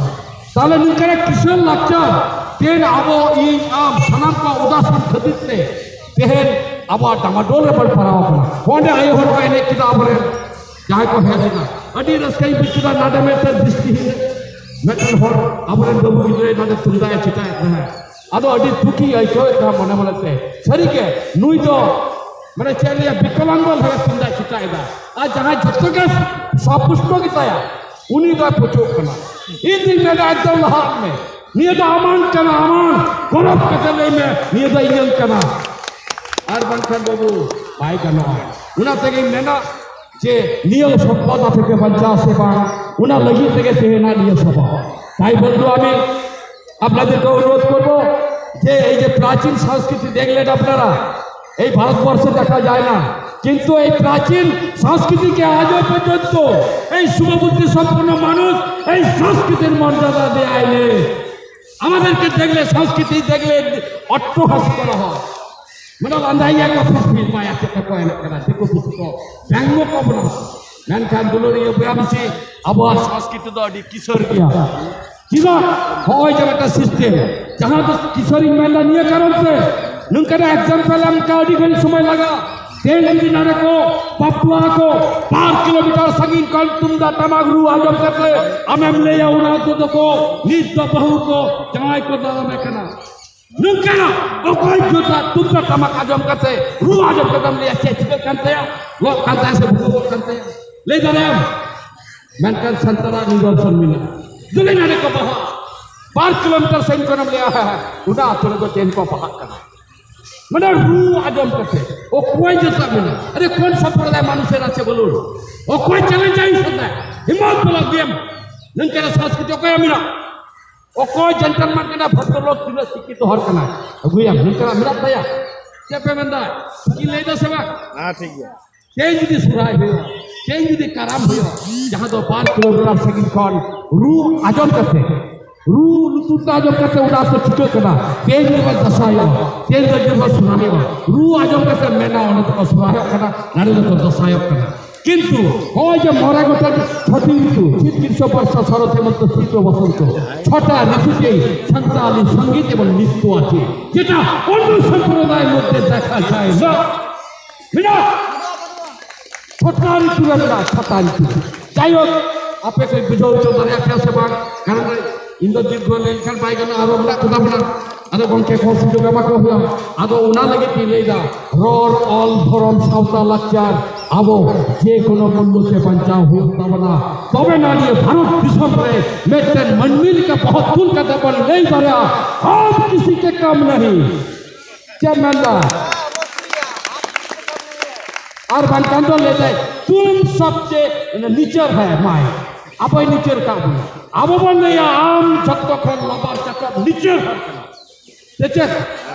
ᱛᱟᱦᱞᱮ ᱱᱚᱝᱠᱟᱱᱟᱜ ᱠᱤᱥᱟᱹᱬ ᱞᱟᱠᱪᱟᱨ ᱛᱮᱦᱮᱧ ᱟᱵᱚ, ᱤᱧ, ᱟᱢ ᱥᱟᱱᱟᱢ ᱠᱚᱣᱟᱜ ᱩᱫᱟᱥᱤᱱ ᱠᱷᱟᱹᱛᱤᱨ ᱛᱮ ᱛᱮᱦᱮᱧ ᱟᱵᱚᱣᱟᱜ ᱰᱟᱢᱟᱰᱳᱞ ᱨᱮᱵᱚᱱ ᱯᱟᱲᱟᱣ ᱟᱠᱟᱱᱟ᱾ ᱚᱸᱰᱮ ᱟᱭᱳ ᱦᱚᱲ ᱠᱚ ᱮᱱᱮᱡ ᱠᱮᱫᱟ, ᱟᱵᱚᱨᱮᱱ ᱡᱟᱦᱟᱸᱭ ᱠᱚ ᱦᱮᱡ ᱞᱮᱱᱟ, ᱟᱹᱰᱤ ᱨᱟᱹᱥᱠᱟᱹᱧ ᱵᱩᱡ ᱠᱮᱫᱟ᱾ ᱱᱟᱰᱮ ᱢᱤᱫᱴᱮᱱ ᱫᱨᱤᱥᱴᱤ ᱦᱤᱱᱟᱹ, ᱢᱤᱫᱴᱮᱱ ᱦᱚᱲ ᱟᱵᱚᱨᱮᱱ ᱵᱟᱹᱵᱩ ᱜᱤᱫᱽᱨᱟᱹ ᱱᱚᱰᱮ ᱛᱩᱢᱫᱟᱜ ᱮ ᱪᱮᱠᱟᱭᱮᱫ ᱛᱟᱦᱮᱸᱫ, ᱟᱫᱚ ᱟᱹᱰᱤ ᱫᱩᱠᱤᱧ ᱟᱹᱭᱠᱟᱹᱣᱮᱫ ᱛᱟᱦᱮᱸᱫ ᱢᱚᱱᱮ ᱢᱚᱱᱮᱛᱮ᱾ ᱥᱟᱹᱨᱤᱜᱮ ᱱᱩᱭ ᱫᱚ ᱢᱟᱱᱮ ᱪᱮᱫ ᱞᱟᱹᱭᱟ, ᱵᱤᱠᱚᱞᱟᱝᱜᱚ ᱞᱮᱠᱟ ᱛᱩᱢᱫᱟᱜ ᱪᱮᱠᱟᱭᱮᱫᱟ᱾ ᱟᱨ ᱡᱟᱦᱟᱸᱭ ᱡᱚᱛᱚ ᱜᱮ ᱥᱟᱯᱩᱥᱴᱚ ᱜᱮᱛᱟᱭᱟ, ᱩᱱᱤ ᱫᱚᱭ ᱯᱩᱪᱩᱜ ᱠᱟᱱᱟ᱾ ᱤᱧ ᱫᱩᱧ ᱢᱮᱱᱟ ᱮᱠᱫᱚᱢ ᱞᱟᱦᱟᱜ ᱢᱮ᱾ ᱱᱤᱭᱟᱹ ᱫᱚ ᱟᱢᱟᱝ ᱠᱟᱱᱟ, ᱟᱢᱟᱝ᱾ ᱜᱚᱨᱚᱵ ᱠᱟᱛᱮ ᱞᱟᱹᱭ ᱢᱮ, ᱱᱤᱭᱟᱹ ᱫᱚ ᱤᱧᱟᱹᱝ ᱠᱟᱱᱟ᱾ ᱟᱨ ᱵᱟᱝᱠᱷᱟᱱ ᱵᱟᱹᱵᱩ, ᱵᱟᱭ ᱜᱟᱱᱚᱜᱼᱟ᱾ ᱚᱱᱟ ᱛᱮᱜᱮᱧ ᱢᱮᱱᱟ ᱡᱮ ᱱᱤᱭᱟᱹ ᱥᱚᱵᱷᱟ ᱛᱷᱮᱠᱮ ᱵᱟᱧᱪᱟᱣ ᱥᱮ ᱵᱟᱝ, ᱚᱱᱟ ᱞᱟᱹᱜᱤᱫ ᱛᱮᱜᱮ ᱛᱮᱦᱮᱧ ᱱᱤᱭᱟᱹ ᱥᱚᱵᱷᱟ᱾ তাই বন্ধু, আমি আপনাদেরকে অনুরোধ করব যে এই যে প্রাচীন সংস্কৃতি দেখলেন আপনারা, এই ভারতবর্ষে দেখা যায় না, কিন্তু এই প্রাচীন সংস্কৃতিকে আজও পর্যন্ত এই শুভবুদ্ধি সম্পন্ন মানুষ এই সংস্কৃতির মর্যাদা দেয়। আমাদেরকে দেখলে, সংস্কৃতি দেখলে অট্টহাস্য করা হয়, ᱢᱟᱱᱮ ᱞᱟᱸᱫᱟᱭᱮᱭᱟ ᱠᱚ, ᱯᱷᱤᱥ ᱯᱷᱤᱥ ᱢᱟᱭᱟ ᱪᱮᱫ ᱠᱚ ᱮᱱᱮᱡ ᱠᱟᱱᱟ, ᱫᱤᱠᱩ ᱯᱩᱥᱤ ᱠᱚ ᱵᱮᱝᱜᱚ ᱠᱚ ᱵᱚᱱᱟ᱾ ᱢᱮᱱᱠᱷᱟᱱ ᱫᱩᱞᱟᱹᱲᱤᱭᱟᱹ ᱵᱚᱭᱦᱟ ᱢᱤᱥᱤ, ᱟᱵᱚᱣᱟᱜ ᱥᱚᱝᱥᱠᱨᱤᱛᱤ ᱫᱚ ᱟᱹᱰᱤ ᱠᱤᱥᱟᱹᱬ ᱜᱮᱭᱟ᱾ ᱪᱮᱫᱟᱜ? ᱦᱚᱸᱜᱼᱚᱭ ᱡᱮ ᱢᱤᱫᱴᱟᱝ ᱥᱤᱥᱴᱮᱢ, ᱡᱟᱦᱟᱸ ᱫᱚ ᱠᱤᱥᱟᱹᱬᱤᱧ ᱢᱮᱱᱫᱟ ᱱᱤᱭᱟᱹ ᱠᱟᱨᱚᱱ ᱛᱮ, ᱱᱚᱝᱠᱟᱱᱟᱜ ᱮᱠᱡᱟᱢᱯᱮᱞ ᱮᱢ ᱠᱟᱹᱣᱰᱤ ᱜᱷᱟᱹᱲᱤᱡ ᱥᱚᱢᱚᱭ ᱞᱟᱜᱟᱜᱼᱟ᱾ ᱛᱮᱦᱮᱧ ᱡᱩᱫᱤ ᱱᱚᱰᱮ ᱠᱚ ᱵᱟᱯᱞᱟ ᱠᱚ ᱵᱟᱨ ᱠᱤᱞᱳᱢᱤᱴᱟᱨ ᱥᱟᱺᱜᱤᱧ ᱠᱷᱚᱱ ᱛᱩᱢᱫᱟᱜ ᱴᱟᱢᱟᱠ ᱨᱩ ᱟᱸᱡᱚᱢ ᱠᱟᱛᱮ ᱟᱢᱮᱢ ᱞᱟᱹᱭᱟ, ᱚᱱᱟ ᱫᱚ ᱠᱚ ᱱᱤᱛ ᱫᱚ ᱵᱟᱹᱦᱩ ᱠᱚ ᱡᱟᱶᱟᱭ ᱠᱚ ᱫᱟᱨᱟᱢᱮ ᱠᱟᱱᱟ᱾ ᱱᱚᱝᱠᱟᱱᱟᱜ ᱚᱠᱚᱭ ᱡᱩᱫᱤ ᱛᱩᱢᱫᱟᱜ ᱴᱟᱢᱟᱠ ᱟᱸᱡᱚᱢ ᱠᱟᱛᱮ ᱨᱩ ᱟᱸᱡᱚᱢ ᱠᱟᱛᱮᱢ ᱞᱟᱹᱭᱟ, ᱪᱮᱫ ᱪᱤᱠᱟᱹᱜ ᱠᱟᱱ ᱛᱟᱭᱟ, ᱞᱚᱜ ᱠᱟᱱ ᱛᱟᱭᱟ ᱥᱮ ᱵᱷᱩᱜᱟᱹᱜ ᱠᱟᱱ ᱛᱟᱭᱟ, ᱞᱟᱹᱭ ᱫᱟᱲᱮᱭᱟᱢ? ᱢᱮᱱᱠᱷᱟᱱ ᱥᱟᱱᱛᱟᱲᱟᱜ ᱱᱤᱫᱚᱨᱥᱚᱱ ᱢᱮᱱᱟᱜᱼᱟ᱾ ᱡᱩᱫᱤ ᱱᱚᱰᱮ ᱠᱚ ᱵᱟᱦᱟ, ᱵᱟᱨ ᱠᱤᱞᱳᱢᱤᱴᱟᱨ ᱥᱟᱺᱜᱤᱧ ᱠᱷᱚᱱᱮᱢ ᱞᱟᱹᱭᱟ, ᱦᱮᱸ, ᱦᱮᱸ, ᱚᱱᱟ ᱟᱹᱛᱩ ᱨᱮᱫᱚ ᱪᱮᱫ ᱠᱚ ᱵᱟᱦᱟᱜ ᱠᱟᱱᱟ, ᱢᱟᱱᱮ ᱨᱩ ᱟᱸᱡᱚᱢ ᱠᱟᱛᱮ ᱚᱠᱚᱭ ᱡᱚᱥᱟ ᱢᱮᱱᱟ? ᱟᱨᱮ ᱠᱚᱱ ᱥᱚᱢᱯᱨᱚᱫᱟᱭ ᱢᱟᱱᱩᱥᱮᱨ ᱟᱪᱷᱮ ᱵᱚᱞᱩᱱ? ᱚᱠᱚᱭ ᱪᱮᱞᱮᱧᱡᱽ ᱟᱭ ᱥᱟᱢᱱᱮ? ᱦᱤᱢᱢᱚᱛ ᱵᱟᱞᱟ ᱜᱮᱢ᱾ ᱱᱚᱝᱠᱟᱱᱟᱜ ᱥᱚᱝᱥᱠᱨᱤᱛᱤ ᱚᱠᱚᱭᱟᱜ ᱢᱮᱱᱟᱜ? ᱚᱠᱚᱭ ᱡᱮᱱᱴᱮᱞᱢᱮᱱ ᱠᱟᱱᱟ? ᱵᱷᱚᱫᱨᱚᱞᱳᱠ ᱛᱤᱱᱟᱹᱜ ᱥᱤᱠᱠᱷᱤᱛᱚ ᱦᱚᱲ ᱠᱟᱱᱟ? ᱟᱹᱜᱩᱭᱟᱢ, ᱱᱚᱝᱠᱟᱱᱟᱜ ᱢᱮᱱᱟᱜ ᱛᱟᱭᱟ? ᱪᱮᱫ ᱯᱮ ᱢᱮᱱᱫᱟ? ᱪᱤᱠᱤ ᱞᱟᱹᱭ ᱫᱟ ᱥᱮ ᱵᱟᱝ? ᱦᱮᱸ, ᱴᱷᱤᱠ ᱜᱮᱭᱟ᱾ ᱛᱮᱦᱮᱧ ᱡᱩᱫᱤ ᱥᱚᱨᱦᱟᱭ ᱦᱩᱭᱩᱜᱼᱟ, ᱛᱮᱦᱮᱧ ᱡᱩᱫᱤ ᱠᱟᱨᱟᱢ ᱦᱩᱭᱩᱜᱼᱟ, ᱡᱟᱦᱟᱸ ᱫᱚ ᱵᱟᱨ ᱠᱤᱞᱳᱢᱤᱴᱟᱨ ᱥᱟᱺᱜᱤᱧ ᱠᱷᱚᱱ ᱨᱩ ᱟᱸᱡᱚᱢ ᱠᱟᱛᱮ, ᱨᱩ ᱞᱩᱛᱩᱨ ᱛᱮ ᱟᱸᱡᱚᱢ ᱠᱟᱛᱮ ᱚᱱᱟ ᱠᱚ ᱪᱤᱠᱟᱹᱜ ᱠᱟᱱᱟ, ᱛᱮᱦᱮᱧ ᱡᱩᱫᱤ ᱫᱟᱸᱥᱟᱭᱚᱜᱼᱟ, ᱛᱮᱦᱮᱧ ᱫᱚ ᱡᱩᱫᱤ ᱥᱚᱨᱦᱟᱭᱚᱜᱼᱟ, ᱨᱩ ᱟᱸᱡᱚᱢ ᱠᱟᱛᱮ ᱢᱮᱱᱟ, ᱚᱸᱰᱮ ᱫᱚᱠᱚ ᱥᱚᱨᱦᱟᱭᱚᱜ ᱠᱟᱱᱟ, ᱱᱚᱰᱮ ᱫᱚᱠᱚ ᱫᱟᱸᱥᱟᱭᱚᱜ ᱠᱟᱱᱟ᱾ কিন্তু হয় যে মরা গোটা ছটি ঋতু, শীত, গ্রীষ্ম, বর্ষা, শরৎ, হেমন্ত, শীত, বসন্ত, ছটা ঋতুতেই সান্তালি সঙ্গীত এবং নৃত্য আছে, যেটা অন্য সম্প্রদায়ের মধ্যে দেখা যায় না। ᱢᱮᱱᱟᱜ᱾ ᱪᱷᱚᱴᱟ ᱨᱤᱛᱩ ᱨᱮ ᱢᱮᱱᱟᱜ, ᱪᱷᱚᱴᱟ ᱨᱤᱛᱩ᱾ ᱡᱟᱭᱦᱳᱠ, ᱟᱯᱮ ᱯᱮ ᱵᱩᱡᱷᱟᱹᱣ ᱦᱚᱪᱚ ᱫᱟᱲᱮᱭᱟᱜ ᱯᱮᱭᱟ ᱥᱮ ᱵᱟᱝ? ᱠᱟᱨᱚᱱ ᱤᱧ ᱫᱚ ᱫᱤᱨᱜᱷᱚ ᱞᱮᱱᱠᱷᱟᱱ ᱵᱟᱭ ᱜᱟᱱᱚᱜᱼᱟ, ᱟᱨᱚ ᱢᱮᱱᱟᱜ ᱠᱚ ᱛᱟᱵᱚᱱᱟ᱾ ᱟᱫᱚ ᱜᱚᱢᱠᱮ ᱠᱚ ᱥᱩᱡᱳᱜᱽ ᱮᱢᱟ ᱠᱚ ᱦᱩᱭᱩᱜᱼᱟ᱾ ᱟᱫᱚ ᱚᱱᱟ ᱞᱟᱹᱜᱤᱫ ᱤᱧ ᱞᱟᱹᱭᱫᱟ, ᱨᱚᱲ, ᱚᱞ, ᱫᱷᱚᱨᱚᱢ, ᱥᱟᱶᱛᱟ, ᱞᱟᱠᱪᱟᱨ, ᱟᱵᱚ ᱡᱮ ᱠᱳᱱᱳ ᱢᱩᱞᱞᱚ ᱛᱮ ᱵᱟᱧᱪᱟᱣ ᱦᱩᱭᱩᱜ ᱛᱟᱵᱚᱱᱟ, ᱛᱚᱵᱮ ᱱᱟ ᱱᱤᱭᱟᱹ ᱵᱷᱟᱨᱚᱛ ᱫᱤᱥᱚᱢ ᱨᱮ ᱢᱤᱫᱴᱮᱱ ᱢᱟᱹᱱᱢᱤ ᱞᱮᱠᱟ ᱵᱚᱦᱚᱜ ᱛᱩᱞ ᱠᱟᱛᱮ ᱵᱚᱱ ᱞᱟᱹᱭ ᱫᱟᱲᱮᱭᱟᱜᱼᱟ, ᱦᱟᱢ ᱠᱤᱥᱤ ᱠᱮ ᱠᱟᱢ ᱱᱟᱦᱤ᱾ ᱪᱮᱫ ᱢᱮᱱᱫᱟ? ᱟᱨ ᱵᱟᱝᱠᱷᱟᱱ ᱫᱚ ᱞᱟᱹᱭ ᱫᱟᱭ, ᱛᱩᱢ ᱥᱚᱵᱪᱮ ᱱᱤᱪᱚᱨ ᱦᱮ ᱢᱟᱭ᱾ ᱟᱵᱚᱭ ᱱᱤᱪᱚᱨ ᱠᱟᱜ ᱵᱚᱱᱟ᱾ ᱟᱵᱚ ᱵᱚᱱ ᱞᱟᱹᱭᱟ, ᱟᱢ ᱡᱷᱚᱛᱚ ᱠᱷᱚᱱ ᱞᱟᱵᱟᱨ ᱪᱟᱠᱚᱨ ᱱᱤᱪᱚᱨ ᱦᱚᱲ ᱠᱟᱱᱟ᱾ ᱥᱮ ᱪᱮᱫ?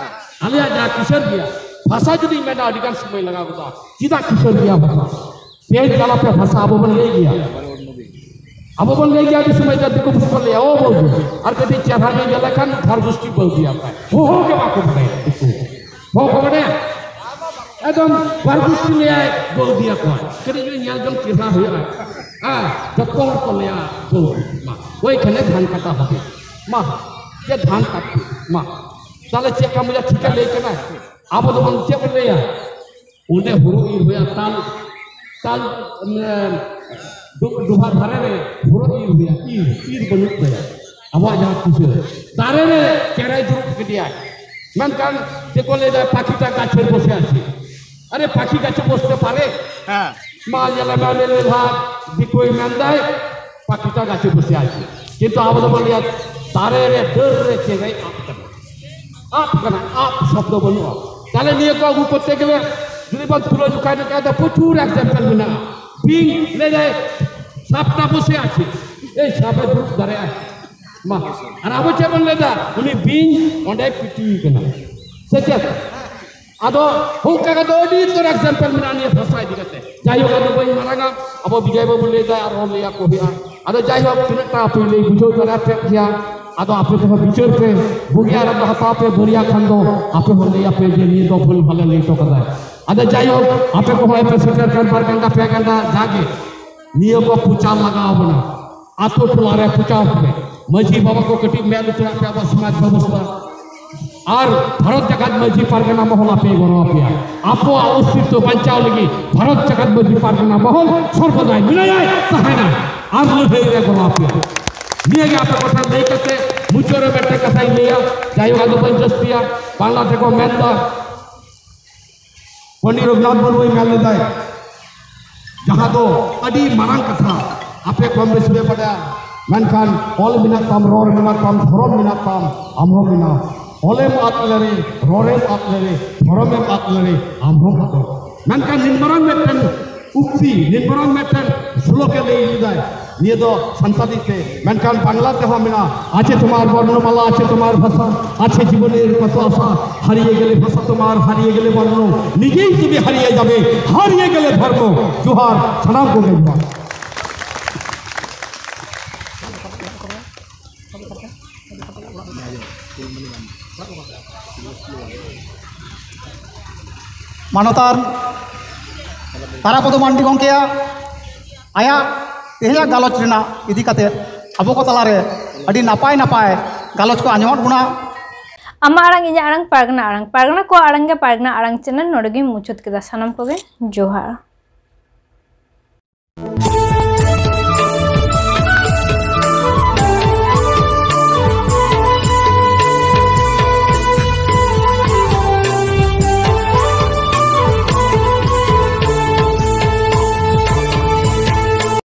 ᱟᱞᱮᱭᱟᱜ ᱡᱟᱦᱟᱸ ᱠᱤᱥᱟᱹᱬ ᱜᱮᱭᱟ, ᱵᱷᱟᱥᱟ ᱡᱩᱫᱤᱧ ᱢᱮᱱᱟ, ᱟᱹᱰᱤ ᱜᱟᱱ ᱥᱚᱢᱚᱭ ᱞᱟᱜᱟᱣ ᱜᱚᱫᱚᱜᱼᱟ᱾ ᱪᱮᱫᱟᱜ ᱠᱤᱥᱟᱹᱬ ᱜᱮᱭᱟ ᱵᱷᱟᱥᱟ? ᱛᱮᱦᱮᱧ ᱛᱟᱞᱟᱛᱮ ᱵᱷᱟᱥᱟ ᱟᱵᱚ ᱵᱚᱱ ᱞᱟᱹᱭ ᱜᱮᱭᱟ᱾ ᱟᱵᱚ ᱵᱚᱱ ᱞᱟᱹᱭ ᱜᱮᱭᱟ, ᱟᱹᱰᱤ ᱥᱚᱢᱚᱭ ᱫᱚ ᱫᱤᱠᱩ ᱯᱩᱥᱤ ᱵᱚᱱ ᱞᱟᱹᱭᱟ, "ᱳ ᱵᱟᱹᱵᱩ", ᱟᱨ ᱠᱟᱹᱴᱤᱡ ᱪᱮᱦᱨᱟ ᱧᱚᱜ ᱧᱮᱞ ᱞᱮᱠᱷᱟᱱ ᱫᱷᱟᱨ ᱜᱩᱥᱴᱤ ᱵᱟᱹᱵᱩᱭᱟ ᱠᱚ᱾ ᱦᱚᱦᱚ ᱜᱮ ᱵᱟᱠᱚ ᱵᱟᱲᱟᱭᱟ ᱫᱤᱠᱩ᱾ ᱦᱚᱦᱚ ᱠᱚ ᱵᱟᱲᱟᱭᱟ? ᱮᱠᱫᱚᱢ ᱫᱷᱟᱨ ᱜᱩᱥᱴᱤ ᱞᱟᱹᱭᱟᱭ, ᱵᱟᱹᱵᱩᱭᱟ ᱠᱚ᱾ ᱠᱟᱹᱴᱤᱡ ᱧᱚᱜ ᱧᱮᱞ ᱡᱚᱝ ᱪᱮᱦᱨᱟ ᱦᱩᱭᱩᱜᱼᱟ᱾ ᱦᱮᱸ, ᱡᱚᱛᱚ ᱦᱚᱲ ᱠᱚ ᱞᱟᱹᱭᱟ, "ᱵᱟᱹᱵᱩ", ᱢᱟ᱾ ᱳᱭ ᱠᱷᱟᱱᱮ ᱫᱷᱟᱱ ᱠᱟᱴᱟ ᱦᱟᱹᱵᱤᱡ᱾ ᱢᱟ, ᱪᱮᱫ ᱫᱷᱟᱱ ᱠᱟᱴᱟ? ᱢᱟ᱾ ᱛᱟᱦᱞᱮ ᱪᱮᱫ ᱠᱟᱢ ᱵᱩᱡᱟ? ᱴᱷᱤᱠᱮ ᱞᱟᱹᱭ ᱠᱟᱱᱟ᱾ ᱟᱵᱚ ᱫᱚᱵᱚᱱ ᱪᱮᱫ ᱵᱚᱱ ᱞᱟᱹᱭᱟ? ᱚᱸᱰᱮ ᱦᱩᱲᱩ ᱤᱨ ᱦᱩᱭᱟ, ᱛᱟᱞ, ᱛᱟᱞ, ᱮ, ᱰᱩ-, ᱰᱚᱵᱷᱟᱜ ᱫᱷᱟᱨᱮ ᱨᱮ ᱦᱩᱲᱩ ᱤᱨ ᱦᱩᱭᱟ, ᱤᱨ, ᱤᱨ ᱵᱟᱹᱱᱩᱜ ᱛᱟᱭᱟ᱾ ᱟᱵᱚᱣᱟᱜ ᱡᱟᱦᱟᱸ ᱠᱤᱥᱟᱹ, ᱫᱟᱨᱮ ᱨᱮ ᱪᱮᱬᱮᱭ ᱫᱩᱲᱩᱵ ᱠᱮᱫᱮᱭᱟᱭ, ᱢᱮᱱᱠᱷᱟᱱ ᱪᱮᱫ ᱠᱚ ᱞᱟᱹᱭ ᱫᱟ, ᱯᱟᱠᱷᱤᱴᱟ গাছে বসে আছে। আরে পাখি গাছে বসতে পারে? ᱦᱮᱸ᱾ ᱢᱟ ᱧᱮᱞ ᱢᱮ, ᱩᱱᱤ ᱞᱮᱞᱦᱟ ᱫᱤᱠᱩᱭ ᱢᱮᱱᱫᱟᱭ, ᱯᱟᱠᱷᱤᱴᱟ গাছে বসে আছে। কিন্তু ᱟᱵᱚ ᱫᱚᱵᱚᱱ ᱞᱟᱹᱭᱟ, ᱫᱟᱨᱮ ᱨᱮ, ᱰᱟᱹᱨ ᱨᱮ ᱪᱮᱬᱮᱭ ᱟᱵ ᱠᱟᱱᱟ᱾ ᱟᱵ ᱠᱟᱱᱟ, ᱟᱵ ᱥᱚᱵᱫᱚ ᱵᱟᱹᱱᱩᱜᱼᱟ᱾ ᱛᱟᱦᱞᱮ ᱱᱤᱭᱟᱹ ᱠᱚ ᱟᱹᱜᱩ ᱠᱚᱨᱛᱮ ᱜᱮᱞᱮ ᱡᱩᱫᱤ ᱵᱚᱱ ᱛᱩᱞᱟᱹ ᱡᱚᱠᱷᱟᱭ ᱞᱮᱠᱷᱟᱱ ᱫᱚ ᱯᱨᱚᱪᱩᱨ example ᱢᱮᱱᱟᱜᱼᱟ᱾ ᱵᱤᱧ ᱞᱟᱹᱭ ᱫᱟᱭ, "ᱥᱟᱯᱴᱟ ᱵᱚᱥᱮ ᱟᱪᱷᱮ", ᱮᱭ ᱥᱟᱯᱮ ᱫᱩᱲᱩᱵ ᱫᱟᱲᱮᱭᱟᱜᱼᱟ? ᱢᱟ, ᱟᱨ ᱟᱵᱚ ᱪᱮᱫ ᱵᱚᱱ ᱞᱟᱹᱭ ᱫᱟ? ᱩᱱᱤ ᱵᱤᱧ ᱚᱸᱰᱮ ᱯᱤᱴᱤ ᱠᱟᱱᱟ, ᱥᱮ ᱪᱮᱫ? ᱟᱫᱚ ᱚᱱᱠᱟ ᱠᱟᱛᱮ ᱟᱹᱰᱤ ᱩᱛᱟᱹᱨ example ᱢᱮᱱᱟᱜᱼᱟ ᱱᱤᱭᱟᱹ ᱵᱷᱟᱥᱟ ᱤᱫᱤ ᱠᱟᱛᱮ᱾ ᱡᱟᱭᱦᱳᱠ, ᱟᱫᱚ ᱵᱟᱹᱧ ᱢᱟᱨᱟᱝᱟ, ᱟᱵᱚ ᱵᱤᱡᱚᱭ ᱵᱟᱹᱵᱩ ᱞᱟᱹᱭ ᱫᱟᱭ, ᱟᱨᱦᱚᱸ ᱞᱟᱹᱭ ᱟᱠᱚ ᱦᱩᱭᱩᱜᱼᱟ᱾ ᱟᱫᱚ ᱡᱟᱭᱦᱳᱠ, ᱛᱤᱱᱟᱹᱜ ᱴᱟ ᱟᱯᱮ ᱞᱟᱹᱭ ᱵᱩᱡᱷᱟᱹᱣ ᱫᱟᱲᱮᱭᱟᱯᱮ ᱜᱮᱭᱟ, ᱟᱫᱚ ᱟᱯᱮ ᱠᱚᱦᱚᱸ ᱵᱤᱪᱟᱹᱨ ᱯᱮ, ᱵᱩᱜᱤ ᱟᱨ ᱫᱚ ᱦᱟᱛᱟᱣ ᱯᱮ, ᱵᱟᱹᱲᱤᱡ ᱠᱷᱟᱱ ᱫᱚ ᱟᱯᱮ ᱦᱚᱸ ᱞᱟᱹᱭ ᱟᱯᱮ ᱡᱮ ᱱᱤᱭᱟᱹ ᱫᱚ ᱵᱷᱩᱞ ᱵᱷᱟᱞᱮ ᱞᱟᱹᱭ ᱦᱚᱴᱚ ᱠᱟᱫᱟᱭ᱾ ᱟᱫᱚ ᱡᱟᱭᱦᱳᱠ, ᱟᱯᱮ ᱠᱚᱦᱚᱸ ᱯᱮ ᱥᱮᱴᱮᱨ ᱠᱟᱱ ᱵᱟᱨ ᱜᱟᱱᱰᱟ ᱯᱮ ᱜᱟᱱᱰᱟ ᱡᱟᱜᱮ ᱱᱤᱭᱟᱹ ᱠᱚ ᱯᱨᱚᱪᱟᱨ ᱞᱟᱜᱟᱣ ᱵᱚᱱᱟ᱾ ᱟᱛᱳ ᱴᱚᱞᱟ ᱨᱮ ᱯᱨᱚᱪᱟᱨ ᱯᱮ, ᱢᱟᱹᱡᱷᱤ ᱵᱟᱵᱟ ᱠᱚ ᱠᱟᱹᱴᱤᱡ ᱢᱮᱫ ᱞᱩᱛᱩᱨᱟᱜ ᱯᱮ ᱟᱵᱚ ᱥᱚᱢᱟᱡᱽ ᱵᱮᱵᱚᱥᱛᱷᱟ᱾ ᱟᱨ ᱵᱷᱟᱨᱚᱛ ᱡᱟᱠᱟᱛ ᱢᱟᱹᱡᱷᱤ ᱯᱟᱨᱜᱟᱱᱟ ᱢᱚᱦᱚᱞ ᱟᱯᱮ ᱜᱚᱲᱚ ᱟᱯᱮᱭᱟ᱾ ᱟᱵᱚᱣᱟᱜ ᱚᱥᱛᱤᱛᱛᱚ ᱵᱟᱧᱪᱟᱣ ᱞᱟᱹᱜᱤᱫ ᱵᱷᱟᱨᱚᱛ ᱡᱟᱠᱟᱛ ᱢᱟᱹᱡᱷᱤ ᱯᱟᱨᱜᱟᱱᱟ ᱢᱚᱦᱚᱞ ᱥᱚᱨᱵᱚᱫᱟᱭ ᱢᱮᱱᱟᱭᱟᱭ, ᱛᱟᱦᱮᱱᱟ ᱟᱨ ᱞᱟᱹᱲᱦᱟᱹᱭ ᱨᱮ ᱜᱚᱲᱚ ᱟᱯᱮᱭᱟ᱾ ᱱᱤᱭᱟᱹᱜᱮ ᱟᱯᱮ ᱠᱚᱴᱷᱮᱱ ᱞᱟᱹᱭ ᱠᱟᱛᱮ ᱢᱩᱪᱟᱹᱫ ᱨᱮ ᱢᱤᱫᱴᱮᱱ ᱠᱟᱛᱷᱟᱧ ᱞᱟᱹᱭᱟ, ᱡᱟᱭᱦᱳᱠ, ᱟᱫᱚ ᱵᱟᱹᱧ ᱡᱟᱹᱥᱛᱤᱭᱟ᱾ ᱵᱟᱝᱞᱟ ᱛᱮᱠᱚ ᱢᱮᱱᱫᱟ, ᱯᱚᱱᱰᱤᱛ ᱨᱚᱜᱷᱩᱱᱟᱛᱷ ᱢᱩᱨᱢᱩᱭ ᱢᱮᱱ ᱞᱮᱫᱟᱭ, ᱡᱟᱦᱟᱸ ᱫᱚ ᱟᱹᱰᱤ ᱢᱟᱨᱟᱝ ᱠᱟᱛᱷᱟ, ᱟᱯᱮ ᱠᱚᱢ ᱵᱮᱥᱤ ᱯᱮ ᱵᱟᱰᱟᱭᱟ, ᱢᱮᱱᱠᱷᱟᱱ ᱚᱞ ᱢᱮᱱᱟᱜ ᱛᱟᱢ, ᱨᱚᱲ ᱢᱮᱱᱟᱜ ᱛᱟᱢ, ᱫᱷᱚᱨᱚᱢ ᱢᱮᱱᱟᱜ ᱛᱟᱢ, ᱟᱢ ᱦᱚᱸ ᱢᱮᱱᱟᱜ᱾ ᱚᱞᱮᱢ ᱟᱫ ᱞᱮᱨᱮ, ᱨᱚᱲᱮᱢ ᱟᱫ ᱞᱮᱨᱮ, ᱫᱷᱚᱨᱚᱢᱮᱢ ᱟᱫ ᱞᱮᱨᱮ, ᱟᱢ ᱦᱚᱸᱢ ᱟᱫᱚᱜ᱾ ᱢᱮᱱᱠᱷᱟᱱ ᱱᱤᱱ ᱢᱟᱨᱟᱝ ᱢᱤᱫᱴᱮᱱ ᱩᱠᱛᱤ, ᱱᱤᱱ ᱢᱟᱨᱟᱝ ᱢᱤᱫᱴᱮᱱ ᱥᱞᱳᱠᱮ ᱞᱟᱹᱭ ᱞᱮᱫᱟᱭ, ᱱᱤᱭᱟᱹ ᱫᱚ ᱥᱟᱱᱛᱟᱲᱤ ᱛᱮ, ᱢᱮᱱᱠᱷᱟᱱ ᱵᱟᱝᱞᱟ ᱛᱮᱦᱚᱸ ᱢᱮᱱᱟᱜᱼᱟ, আছে তোমার বর্ণমালা, আছে তোমার ভাষা, আছে জীবনের কত আশা, হারিয়ে গেলে ভাষা তোমার, হারিয়ে গেলে বর্ণ, নিজেই তুমি হারিয়ে যাবে, হারিয়ে গেলে ধর্ম। জোহার, ᱥᱟᱱᱟᱢ ᱠᱚᱜᱮ ᱡᱚᱦᱟᱨ᱾ ᱢᱟᱱᱚᱛᱟᱱ ᱛᱟᱨᱟᱯᱚᱫᱚ ᱢᱟᱱᱰᱤ ᱜᱚᱢᱠᱮᱭᱟᱜ ᱟᱭᱟᱜ ᱛᱮᱦᱮᱧᱟᱜ ᱜᱟᱞᱚᱪ ᱨᱮᱱᱟᱜ ᱤᱫᱤ ᱠᱟᱛᱮ ᱟᱵᱚ ᱠᱚ ᱛᱟᱞᱟᱨᱮ ᱟᱹᱰᱤ ᱱᱟᱯᱟᱭ ᱱᱟᱯᱟᱭ ᱜᱟᱞᱚᱪ ᱠᱚ ᱟᱸᱡᱚᱢᱟᱫ ᱵᱚᱱᱟ᱾ ᱟᱢᱟᱜ ᱟᱲᱟᱝ, ᱤᱧᱟᱹᱜ ᱟᱲᱟᱝ, ᱯᱟᱨᱜᱟᱱᱟ ᱟᱲᱟᱝ, ᱯᱟᱨᱜᱟᱱᱟ ᱠᱚᱣᱟᱜ ᱟᱲᱟᱝ ᱜᱮ ᱯᱟᱨᱜᱟᱱᱟ ᱟᱲᱟᱝ ᱪᱮᱱᱮᱞ᱾ ᱱᱚᱰᱮ ᱜᱤᱧ ᱢᱩᱪᱟᱹᱫ ᱠᱮᱫᱟ᱾ ᱥᱟᱱᱟᱢ ᱠᱚᱜᱮ ᱡᱚᱦᱟᱨ᱾